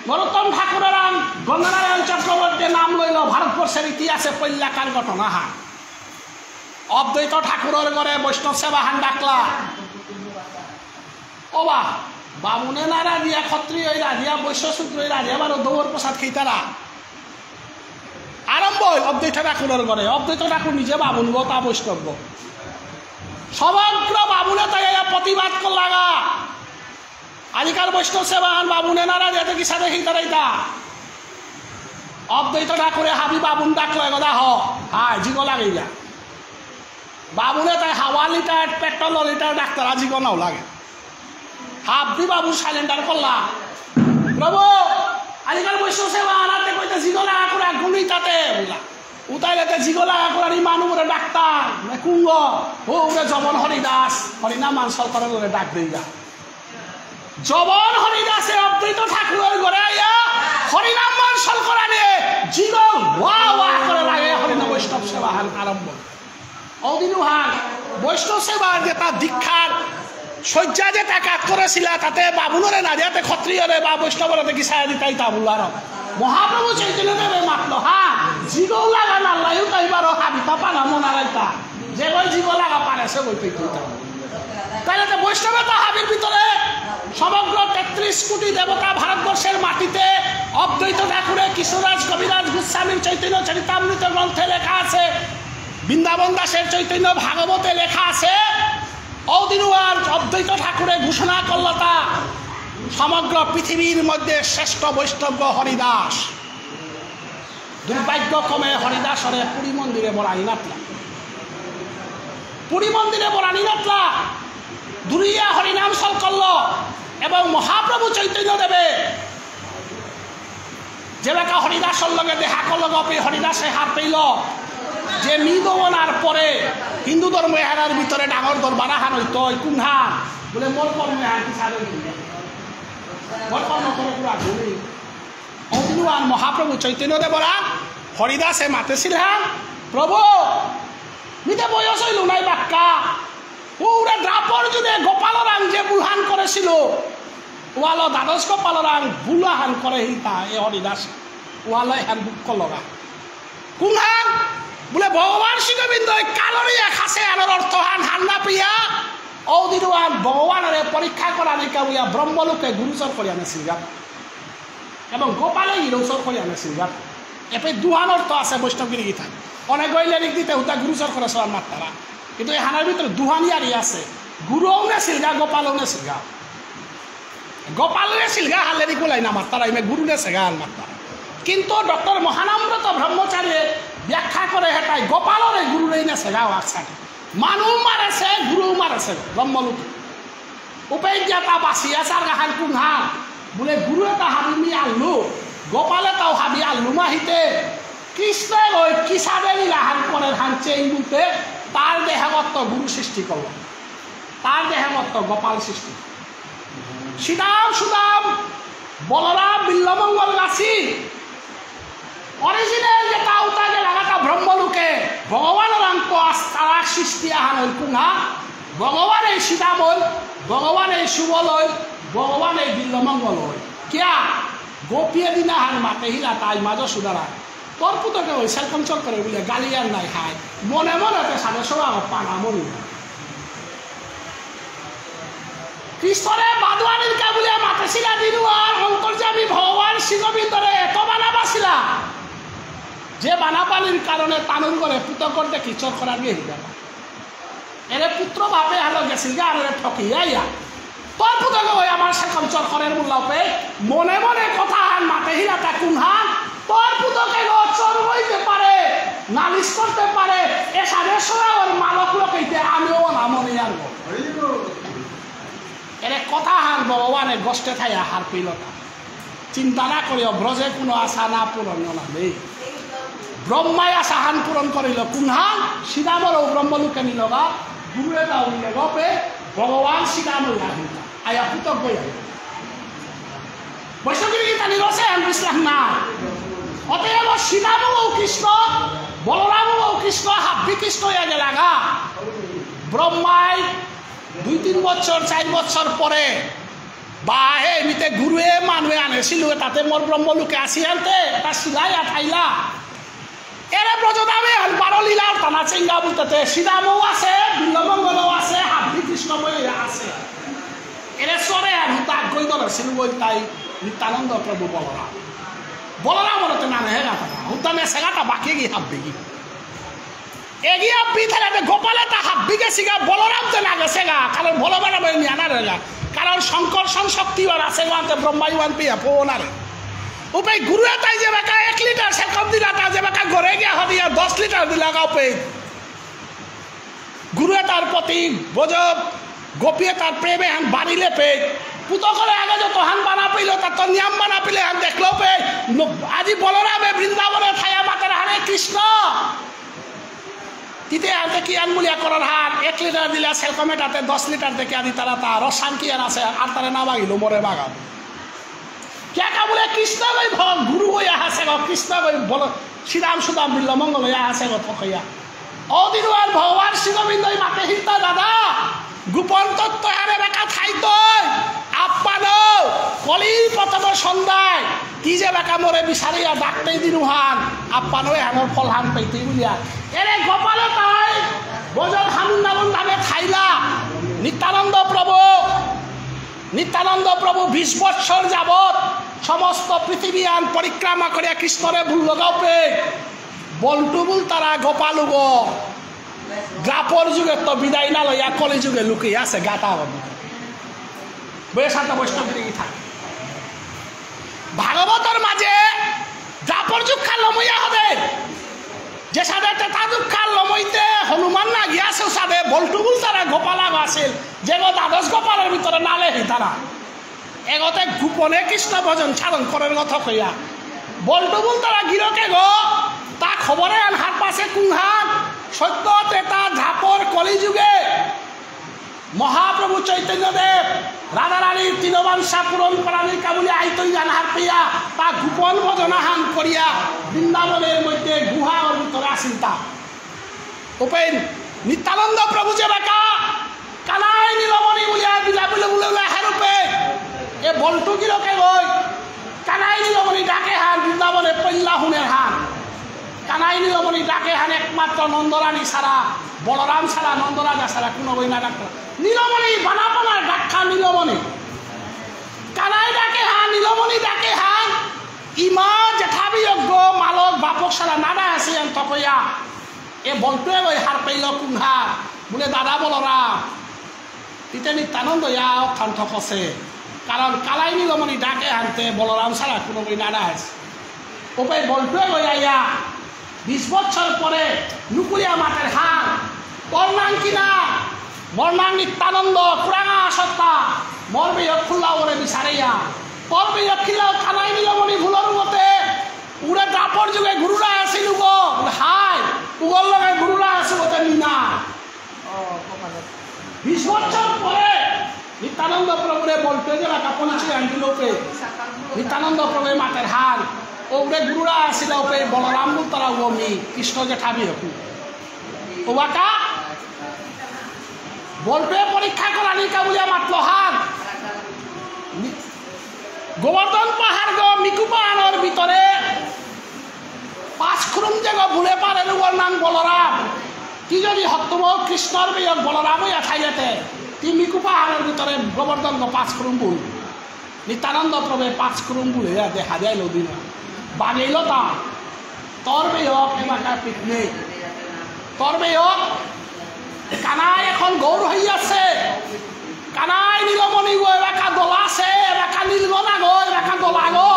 নরোত্তম ঠাকুরের আম গঙ্গানারায়ণ চক্রবর্তী নাম লইল ভারতবর্ষের ইতিহাসে পল্লাকার ঘটনা হা। অদ্বৈত ঠাকুরের ঘরে বৈষ্ণব সেবা হান ডাকলা। ও বা, বামুনে না রাজিয়া, ক্ষত্রিয় রাজিয়া, বৈশ্য শূদ্র রাজিয়া, বারো দৌর প্রসাদ খেইতারা। আরম্ভ হয় অদ্বৈত ঠাকুরের ঘরে। অদ্বৈত ঠাকুর নিজে বামুন গো, তা বৈষ্ণব গো। সমগ্র বামুনে তাই আইয়া প্রতিবাদ করলাগা। আজিকার বৈষ্ণব সেবা আর বামুনে না রাজিয়া, তো কি সাথে খেইতারা ইতা? অদ্বৈত ঠাকুরে হাবি বামুন ডাকলো, এগোদা হ, হায়, জিগো লাগেইগা। বামুনে তাই হাওয়া লিটার, পেট্রোল লিটার ডাক্তার আজি গনাও লাগে। হাবি বাবু সাইলেন্ডার করলা। প্রভু, আজিকাল বৈষ্ণব সেবা আনাতে কইতে জিগো লাগা করে আগুন তাতে বললা। উতাইলে তে জিগো লাগা করে নি মানু বলে ডাক্তার, নে কুঙ্গ, ও উরে জবন হরিদাস, হরিনাম মানসল করে বলে ডাক দেইগা। জবন হরিদাসে অদ্বৈত ঠাকুরের ঘরে আইয়া হরিনাম মানসল করা নিয়ে জিগো ওয়া ওয়া করে লাগে হরিনাম বৈষ্ণব সেবা হান আরম্ভ। অদিনুহান বৈষ্ণব সেবার যেটা দীক্ষার শয্যা যেটা কাজ করেছিল, তাতে বামুনরে না দিয়াতে ক্ষত্রিয়রে বা বৈষ্ণবরে দেখি সায়া দিতাই তা বলল আর। মহাপ্রভু চৈতন্যদেবে মাতল, হ্যাঁ, জিগো লাগা নাল্লাইও তাই বারো হাবিতা পানা মনারাইতা। যে কই জিগো লাগা পারে সে কই পেইতাই তা। তাহলে তো বৈষ্ণবতা হাবির ভিতরে সমগ্র তেত্রিশ কোটি দেবতা ভারতবর্ষের মাটিতে অদ্বৈত ঠাকুরে কৃষ্ণদাস কবিরাজ গোস্বামীর চৈতন্য চরিতামৃত গ্রন্থে লেখা আছে, বৃন্দাবন দাসের চৈতন্য ভাগবতে লেখা আছে, ঔদিনুয়ার অদ্বৈত ঠাকুরে ঘোষণা করলতা সমগ্র পৃথিবীর মধ্যে শ্রেষ্ঠ বৈষ্ণব হরিদাস। দুর্ভাগ্যক্রমে হরিদাসরে পুরী মন্দিরে বরানি নাতলা। পুরী মন্দিরে বরানি নাতলা। দূরিয়া হরিনাম সল করল এবং মহাপ্রভু চৈতন্য দেবে যেবাকা হরিদাসর লগে দেখা করল, গোপী হরিদাসে হার পেইল যে মি দোবনার পরে হিন্দু ধর্ম এহানার ভিতরে ডাঙর দরবার আহান হইত, কুনহান? বলে মোর কর্ম এহান কি সারে দিলে। মোর কর্ম করে পুরা ঘুরি। অগ্নিবান মহাপ্রভু চৈতন্য দেবরা হরিদাসে মাতেছিল, হ্যাঁ প্রভু, মিতে বয়স হইল নাই বাক্কা, ওরা দ্রাপর যুগে গোপালরাং যে বুলহান করেছিল, ওয়ালো দ্বাদশ গোপালরাং বুলাহান করে হিতা এ হরিদাস, ওয়ালো এহান বুক করলগা। কুনহান? বুলে ভগবান শ্রীগোবিন্দ এই কালরে খাসে আনার অর্থহান হান্না পিয়া, ঔদিনুয়ান ভগবানরে পরীক্ষা করা নিকা বুলিয়া ব্রহ্মলোকে গুরুচর করিয়া নেছিলগা। এবং গোপালে ইরৌচর করিয়া নেছিলগা। এপে দুহান অর্থ আছে বৈষ্ণব গিরি গীতা। অনেক গইলে লিখ দিতে হুতা গুরুচর করে সবার মাত্তারা। কিন্তু এই হানার ভিতরে দুহান ইয়ারি আছে। গুরুও নেছিলগা, গোপালও নেছিলগা। গোপাল নেছিলগা, হালেরি কুলাই না মাত্তারা, ইমে গুরু নেছেগা আর মাত্তারা। কিন্তু ডক্টর মহানামব্রত ব্রহ্মচারী ব্যাখ্যা করে হেটাই গোপালরে গুরুরেই নেছেগা, আকসানি। মানু মারেছে, গুরু মারেছে, ব্রহ্মলোকে। উপেজ্ঞাতা বাসিয়া সারগাহান কুনহা, বুলে গুরু এতা হাবি মি আল্লু, গোপাল এতাও হাবি আল্লু মাহিতে, কৃষ্ণ ওই কিসাদে লীলাহান করের হান চেইন বুলতে, তার দেহগত গুরু সৃষ্টি করল। তার দেহগত গোপাল সৃষ্টি। শ্রীদাম সুদাম বলরাম বিল্লমঙ্গল গাছি। Original যে তাও তাকে লাগাতা ব্রহ্মলোকে ভগবান রাংক আস্তারা সৃষ্টি আহান হইল কুঙা। ভগবান এই শ্রীদাম হইল, ভগবান এই সুবল হইল, ভগবান এই বিল্লমঙ্গল হইল। কিয়া? গোপিয়ে দিনা হান মাতে হিলা তাই মাঝ সুদারা। তোর পুতকে ওই সেলকম চল করে বুলে গালি আর নাই হায়। মনে মনে তে সাদে সোয়া পানা মরি। কৃষ্ণরে বাদুয়ানির কাবুলিয়া মাতেছিলা দিনু আর অন্তর্যামী ভগবান শ্রীগোবিন্দরে এত বানা বাসিলা যে বানা পানির কারণে তানুর করে পুতকর দেখি চর করার গিয়ে হইল। এরে পুত্র বাপে হালো গেছিল গা আর এরে ঠকিয়া ইয়া। তোর পুতকে ওই আমার সেলকম চর করের মুল্লাপে মনে মনে কথা হান মাতে হিলা তা কুনহান। তোর পুতকে গো চোর হইতে পারে, নালিশ করতে পারে, এসারে সোয়া ওর মালক লোক হইতে আমিও না মনে আর গো। এরে কথা হান ভগবানে গোষ্ঠে থাইয়া হার পেইল না। চিন্তা না করিও, ব্রজে কোনো আশা না পূরণ না নেই। ব্রহ্মায় আশা হান পূরণ করিল। কুনহান? শ্রীরামর ব্রহ্মলোকে নিল গা, গুরু এটা উল্লেখ হবে, ভগবান শ্রীরাম হইয়া আহিল। আয়া পুতক বই আহিল। বৈষ্ণবীর গীতা নিরসে হেন বিশ্রাম না। অতএব শ্রীরামও কৃষ্ণ, বলরামও কৃষ্ণ, হাব্বি কৃষ্ণ ইয়া গেলাগা। ব্রহ্মায় দুই তিন বছর, চার বছর পরে, বাহে এমনিতে গুরুয়ে মানুয়ে আনেছিল, তাতে মোর ব্রহ্মলোকে আসি আনতে, তা সিলাই আঠাইলা। এরে ব্রজধামে আর বারো লীলার টানা চেঙ্গা বলতে শ্রীরামও আছে, বিল্লমঙ্গলও আছে, হাব্বি কৃষ্ণময় আছে। এরে সরে আর হুতা গই দলে সিলুগই তাই নিত্যানন্দ প্রভু বলরাম। বলরাম বলতে না নেহে গাতা, হুতা নে সেগাতা বাকি গি হাব্বি গি। এগিয়া বিথালে গোপালে তা হাব্বি গেছিগা, বলরাম তে না গেছেগা, কারণ বলরাম ওই নিয়ানা রেগা। কারণ সংকর্ষণ শক্তি ওর আছে, ওয়ানতে ব্রহ্মাই ওয়ান পিয়া ফোনারে। উপে গুরু এতাই যে বাকা এক লিটার সেলকম দিলা, তা যে বাকা ঘরে গিয়া হদিয়া দশ লিটার দিলাগা উপে। গুরু এতার প্রতি গজব, গোপী এতার প্রেমে হান বাড়িলে পে। পুতকরে আগে যত হান বানা পেইল, তার তো নিয়ম বানা পেলে হান দেখলো পে। ন-, আজি বলরামে বৃন্দাবনে থায়া মাতার হরে কৃষ্ণ। তিতে আনতে কি আন বুলিয়া করার হান, এক লিটার দিলা সেলকমে তাতে দশ লিটার দেখে আদি তারা তা রসান কি আর আছে, আর তারে না বাগিল, মরে বাগাও। কিয়া কা বুলে কৃষ্ণ গই ভগ গুরু গই আহাসে গো, কৃষ্ণ গই বল, শ্রীরাম সুদাম বিল্লমঙ্গল ইয়া আহাসে গো থকইয়া। অদিনুয়ার ভগবান শ্রীগোবিন্দই মাতে হিতা দাদা, গোপন তত্ত্ব হারে বেকা থাইতই, আপ্পানো, কলির প্রথম সন্ধ্যায়, তি যে বেকা মোরে বিচারিয়া ডাকতেই দিনুহান, আপ্পানো এহানোর ফলহান পেইতেই বুলিয়া। এরে গোপাল তাই, বজর হানুন নামন নামে থাইলা, নিত্যানন্দ প্রভু, নিত্যানন্দ প্রভু বিশ বৎসর যাবৎ সমস্ত পৃথিবী আন পরিক্রমা করিয়া কৃষ্ণরে ভুল লগাউপে বল্টু বুলতারা গোপালুগ দ্বাপর যুগে তো বিদায় না লইয়া কলি যুগে লুকিয়ে আছে গাতা। বলে শান্ত বৈষ্ণব গিরি গিথানি। ভাগবতর মাঝে দ্বাপর যুগখান লমইয়া হদে, যে সাদে ত্রেতা যুগখান লমইতে হনুমান না গিয়াছে, সাদে বল্টু বুলতারা গোপাল আগ আছিল, যেগো দ্বাদশ গোপালর ভিতরে নালে হিতারা। এগতে গোপনে কৃষ্ণ ভজন সাধন করের কথা কইয়া। বল্টু বুলতারা গিরকে গো, তা খবরে আন হারপাসে কুংহান, সত্য ত্রেতা দ্বাপর কলিযুগে মহাপ্রভু চৈতন্যদেব রাধারানীর তিন বাঞ্ছা পূরণ করানির কাবুলি আইতই জানহার পেয়া তা গোপন ভজনাহান করিয়া বৃন্দাবনের মধ্যে গুহার ভিতরে আসিল তা। উপেন নিত্যানন্দ প্রভু যে বাকা কানাই নীলমণি বুলিয়া বিলা বুলে বুলে বুলে হারুপে এ বল্টু গিরকে গই কানাই নীলমণি ডাকে হান বৃন্দাবনে পল্লা হুনের হান। কানাই নীলমণি ডাকে হান একমাত্র নন্দরানী ছাড়া, বলরাম ছাড়া, নন্দরাজা ছাড়া কোনো বই না ডাকতো। নীলমণি বানাপনার ডাক্কা নীলমণি। কানাই ডাকে হান, নীলমণি ডাকে হান। ইমা জেঠাবি যজ্ঞ মালক বাপক ছাড়া নানা আছে এন তপয়া। এ বলতে ওই হার পেইল কুংহার। বুলে দাদা বলরাম। তিতে নিত্যানন্দ ইয়া অক্ষান্ত কষে। কারণ কালাই নীলমণি ডাকে হানতে বলরাম ছাড়া কোনো বই না ডাক। ওপে বলতে গই আইয়া বিশ বছর পরে নুকুলিয়া মাতের হান। তোর নাম কি না? মোর নাম নিত্যানন্দ, পুরাঙা সত্তা। মোর বেয়ক খুল্লা ওরে বিচারেয়া। তোর বেয়ক খিল্লা কালাই নীলমণি ভুলর মতে। উড়ে দ্বাপর যুগে গুরুরা আসিল গো। হাই, উগল লগে গুরুরা আসিল গো, তে মিনা। বিশ বছর পরে নিত্যানন্দ প্রভুরে বলতে যে রাখা পরিচয় আনছিল ওপে। নিত্যানন্দ প্রভু মাতের হার, ওপরে গুরুরা আসিল ওপে, বলরাম বুলতারা ও মি, কৃষ্ণ যে ঠাবি হকু। ও বাকা, বলতে পরীক্ষা করানি কা বুলিয়া মাতল হার। গোবর্ধন পাহাড় গো মিকু পাহাড়র ভিতরে পাঁচ খুরুম যেগো বুলে পারে লুগর নাম বলরাম। তি যদি হত্তম কৃষ্ণর বেয়ক বলরাম হইয়া থাইলেতে, তি মিকু পাহাড়র ভিতরে গোবর্ধন গো পাঁচ খুরুম বুল। নিত্যানন্দ প্রভু পাঁচ খুরুম বুলে দেখা যায় লদিনা। বাগেইল তা। তোর বেয়ক এবাকা পিকনিক। তোর বেয়ক কানাই এখন গৌর হইয়াছে। কানাই নীলমণি গো এবাকা দোলা আছে, এবাকা নীলগোনা গো, এবাকা দোলা গো।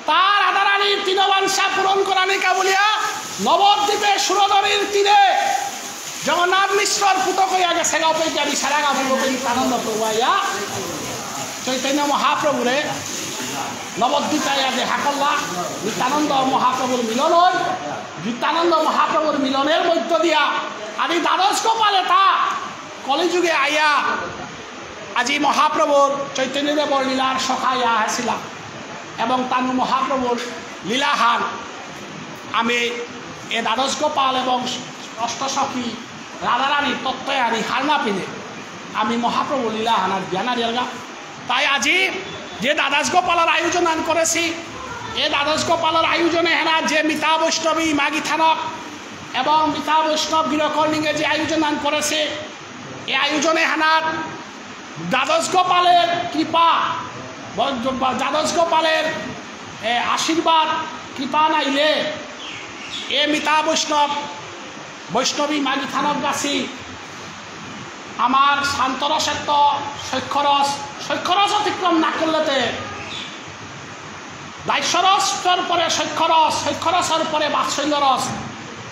তার রাধারানীর তিন বাঞ্ছা পূরণ করানিকা বুলিয়া নবদ্বীপে সুরধুনীর তীরে জগন্নাথ মিশ্রর পুতক হইয়া গেছে গাও পেইতে বিচারা গাবুল নিত্যানন্দ প্রভু আইয়া চৈতন্য মহাপ্রভুরে নবদ্বীপে আইয়া দেখা করলা। নিত্যানন্দ মহাপ্রভুর মিলন হই। নিত্যানন্দ মহাপ্রভুর মিলনের মধ্য দিয়া আদি দ্বাদশ গোপাল এতা কলিযুগে আইয়া আজি মহাপ্রভুর চৈতন্যদেবর লীলার সখা ইয়া আসিলা এবং তানু মহাপ্রভুর লীলাহান আমি এ দ্বাদশ গোপাল এবং অষ্টসখী রাধারানীর তত্ত্বহানি হার না পিলে আমি মহাপ্রভুর লীলাহান আর জ্ঞান আর ইয়ালগা। তাই আজি যে দ্বাদশ গোপালর আয়োজন আন করেছি, এ দ্বাদশ গোপালর আয়োজনে হেনা যে মিতা বৈষ্ণবী মাগি থানক এবং মিতা বৈষ্ণব গিরকর নিঙে যে আয়োজন আন করেছে, এ আয়োজনে হানাত দ্বাদশ গোপালের কৃপা, ব-, ব-, দ্বাদশ গোপালের, এ, আশীর্বাদ, কৃপা নাইলে এ মিতা বৈষ্ণব, বৈষ্ণবী মাগি থানক গাছি আমার শান্তরসেত্ত সখ্যরস, সখ্যরস অতিক্রম না করলেতে দাস্যরসর পরে সখ্যরস, সখ্যরসর পরে বাৎসল্য রস,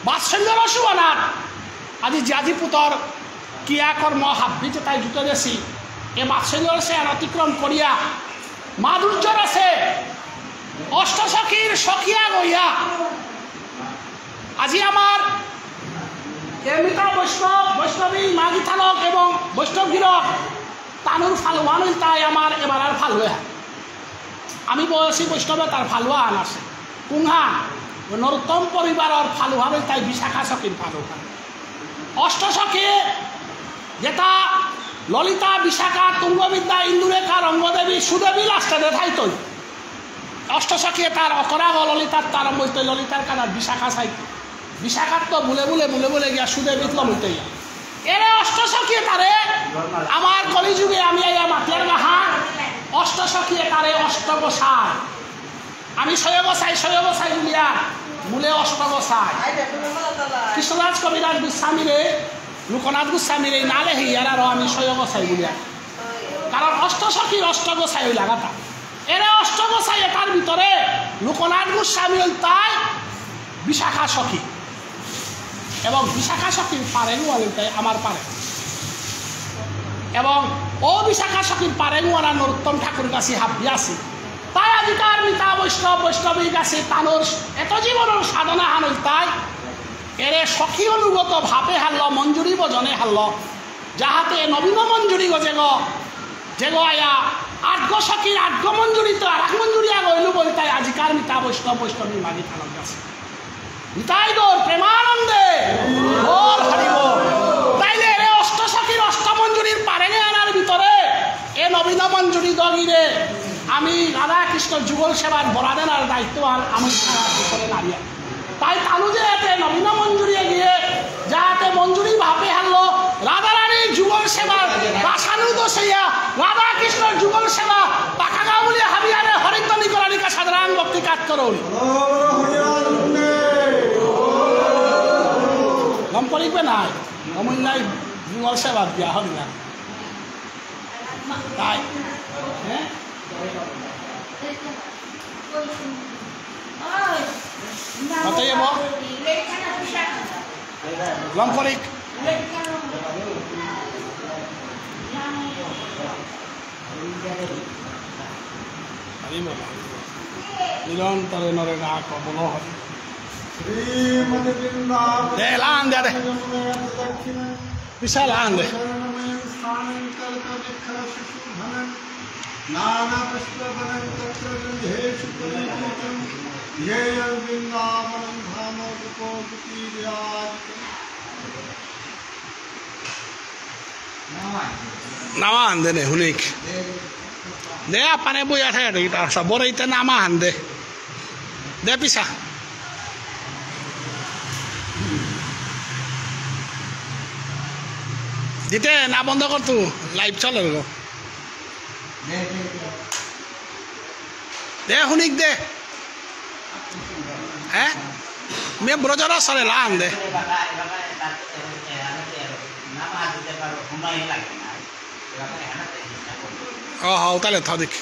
বাৎসল্য রস বানার। আজি জাজি পুতর ক্রিয়াকর্ম হাব্বিতে তাই জুটে গেছি। এ বাৎসল্য রসে আর অতিক্রম করিয়া মাধুর্য রসে অষ্টসখীর সখিয়া গইয়া আজি আমার এমিতা বৈষ্ণব, বৈষ্ণবী, মাগি থানক এবং বৈষ্ণব গিরক তানুর ফালুয়ান হইল তাই আমার এবার আর ফালুয়া। আমি বয়সী বৈষ্ণবে তার ফালুয়ান আছে। কুংহা, ওই নরোত্তম পরিবারর ফালুয়ান হইল তাই বিশাখা সখীর ফালুয়ান। অষ্টসখী, যেটা ললিতা, বিশাখা, তুঙ্গবিদ্যা, ইন্দুরেখা, রঙ্গদেবী, সুদেবী লাস্টে দেখাইতই। অষ্টসখী তার অকরাগ ললিতার তার মধ্যে ললিতার কানার বিশাখা সাই। বিশাখার তো বুলে বুলে বুলে বুলে গিয়া সুদেবীত লমিতে গিয়া। এরে অষ্ট সখী তারে আমার কলিযুগে আমি আইয়া মাতিয়ার গাহা, অষ্ট সখী তারে অষ্ট গোসাই। আমি ছয় গোসাই, ছয় গোসাই বুলিয়া, মূলে অষ্ট গোসাই। কৃষ্ণদাস কবিরাজ গোস্বামীরে, লোকনাথ গোস্বামীরে নালে হিয়ার আরো আমি ছয় গোসাই বুলিয়া। কারণ অষ্ট সখীর অষ্ট গোসাই হইলা গাতা। এরে অষ্ট গোসাই এটার ভিতরে লোকনাথ গোস্বামী হইতাই বিশাখা সখী। এবং বিশাখা সখীর পারেং ওয়ান হইতাই আমার পারেং। এবং ও বিশাখা সখীর পারেং ওয়ানা নরোত্তম ঠাকুর গাছি হাব্বি আছি। তাই আজিকার মিতা বৈষ্ণব, বৈষ্ণবী গাছি তানুর এত জীবনের সাধনা হান হইতাই। এরে সখী অনুগত ভাবে হারল, মঞ্জুরি ভজনে হারল। যাহাতে নবীন মঞ্জুরি গো যেগ, যেগ আয়া আটগ সখীর আটগ মঞ্জুরি তো আর এক মঞ্জুরি আগ হইল বলতাই আজিকার মিতা বৈষ্ণব বৈষ্ণবী মাগি থানক গাছি। নিতাই গৌর প্রেমানন্দে, গৌর হরি বল। তাইলে এরে অষ্ট সখীর অষ্ট মঞ্জুরির পারেঙে আনার ভিতরে এ নবীন মঞ্জুরি দগিরে আমি রাধা কৃষ্ণ যুগল সেবার বরাদেনার দায়িত্ব আর আমি ভিতরে নারিয়া। তাই তানু যে এতে নবীন মঞ্জুরি গিয়ে যাহাতে মঞ্জুরি ভাবে হারলো, রাধারানীর যুগল সেবা, রাসানু দোষেয়া, রাধা কৃষ্ণর যুগল সেবা, পাকাগা বুলিয়া হাবিয়ারে হরিধ্বনি করানিকা সাধারণ ভক্তি কাজ করুন। লম্পরিক বে নাই, অমূল্যাই যুগল সেবা দিয়া হরিনা। তাই, হ্যাঁ? অতএব লম্পরিক। হরি বল। নিরন্তরে নরে না কমল হরি। শ্রীমদ্ বৃন্দাবন দে, লান দে, দে। যমুনা দক্ষিণে বিশাল আনন্দ। শরণময়ং স্থানং কল্পবৃক্ষশোভিতং নানাপুষ্পবনং তত্র গন্ধেষু পরিপূতং ধ্যেয়ং বৃন্দাবনং ধাম রূপো গোপীবিরাজিতং। নামা আনন্দ নে, হুনিক। দে, আপানে বইয়া থাকে, এটা সব বড় ইতে নামা আনন্দ। দে পিসা। দিতে না বন্ধ কর তু, live চলে গো। দে হুনিক দে। হ্যাঁ? মে ব্রজর সরে লান দে। ও, হও, তাহলে থ দেখ।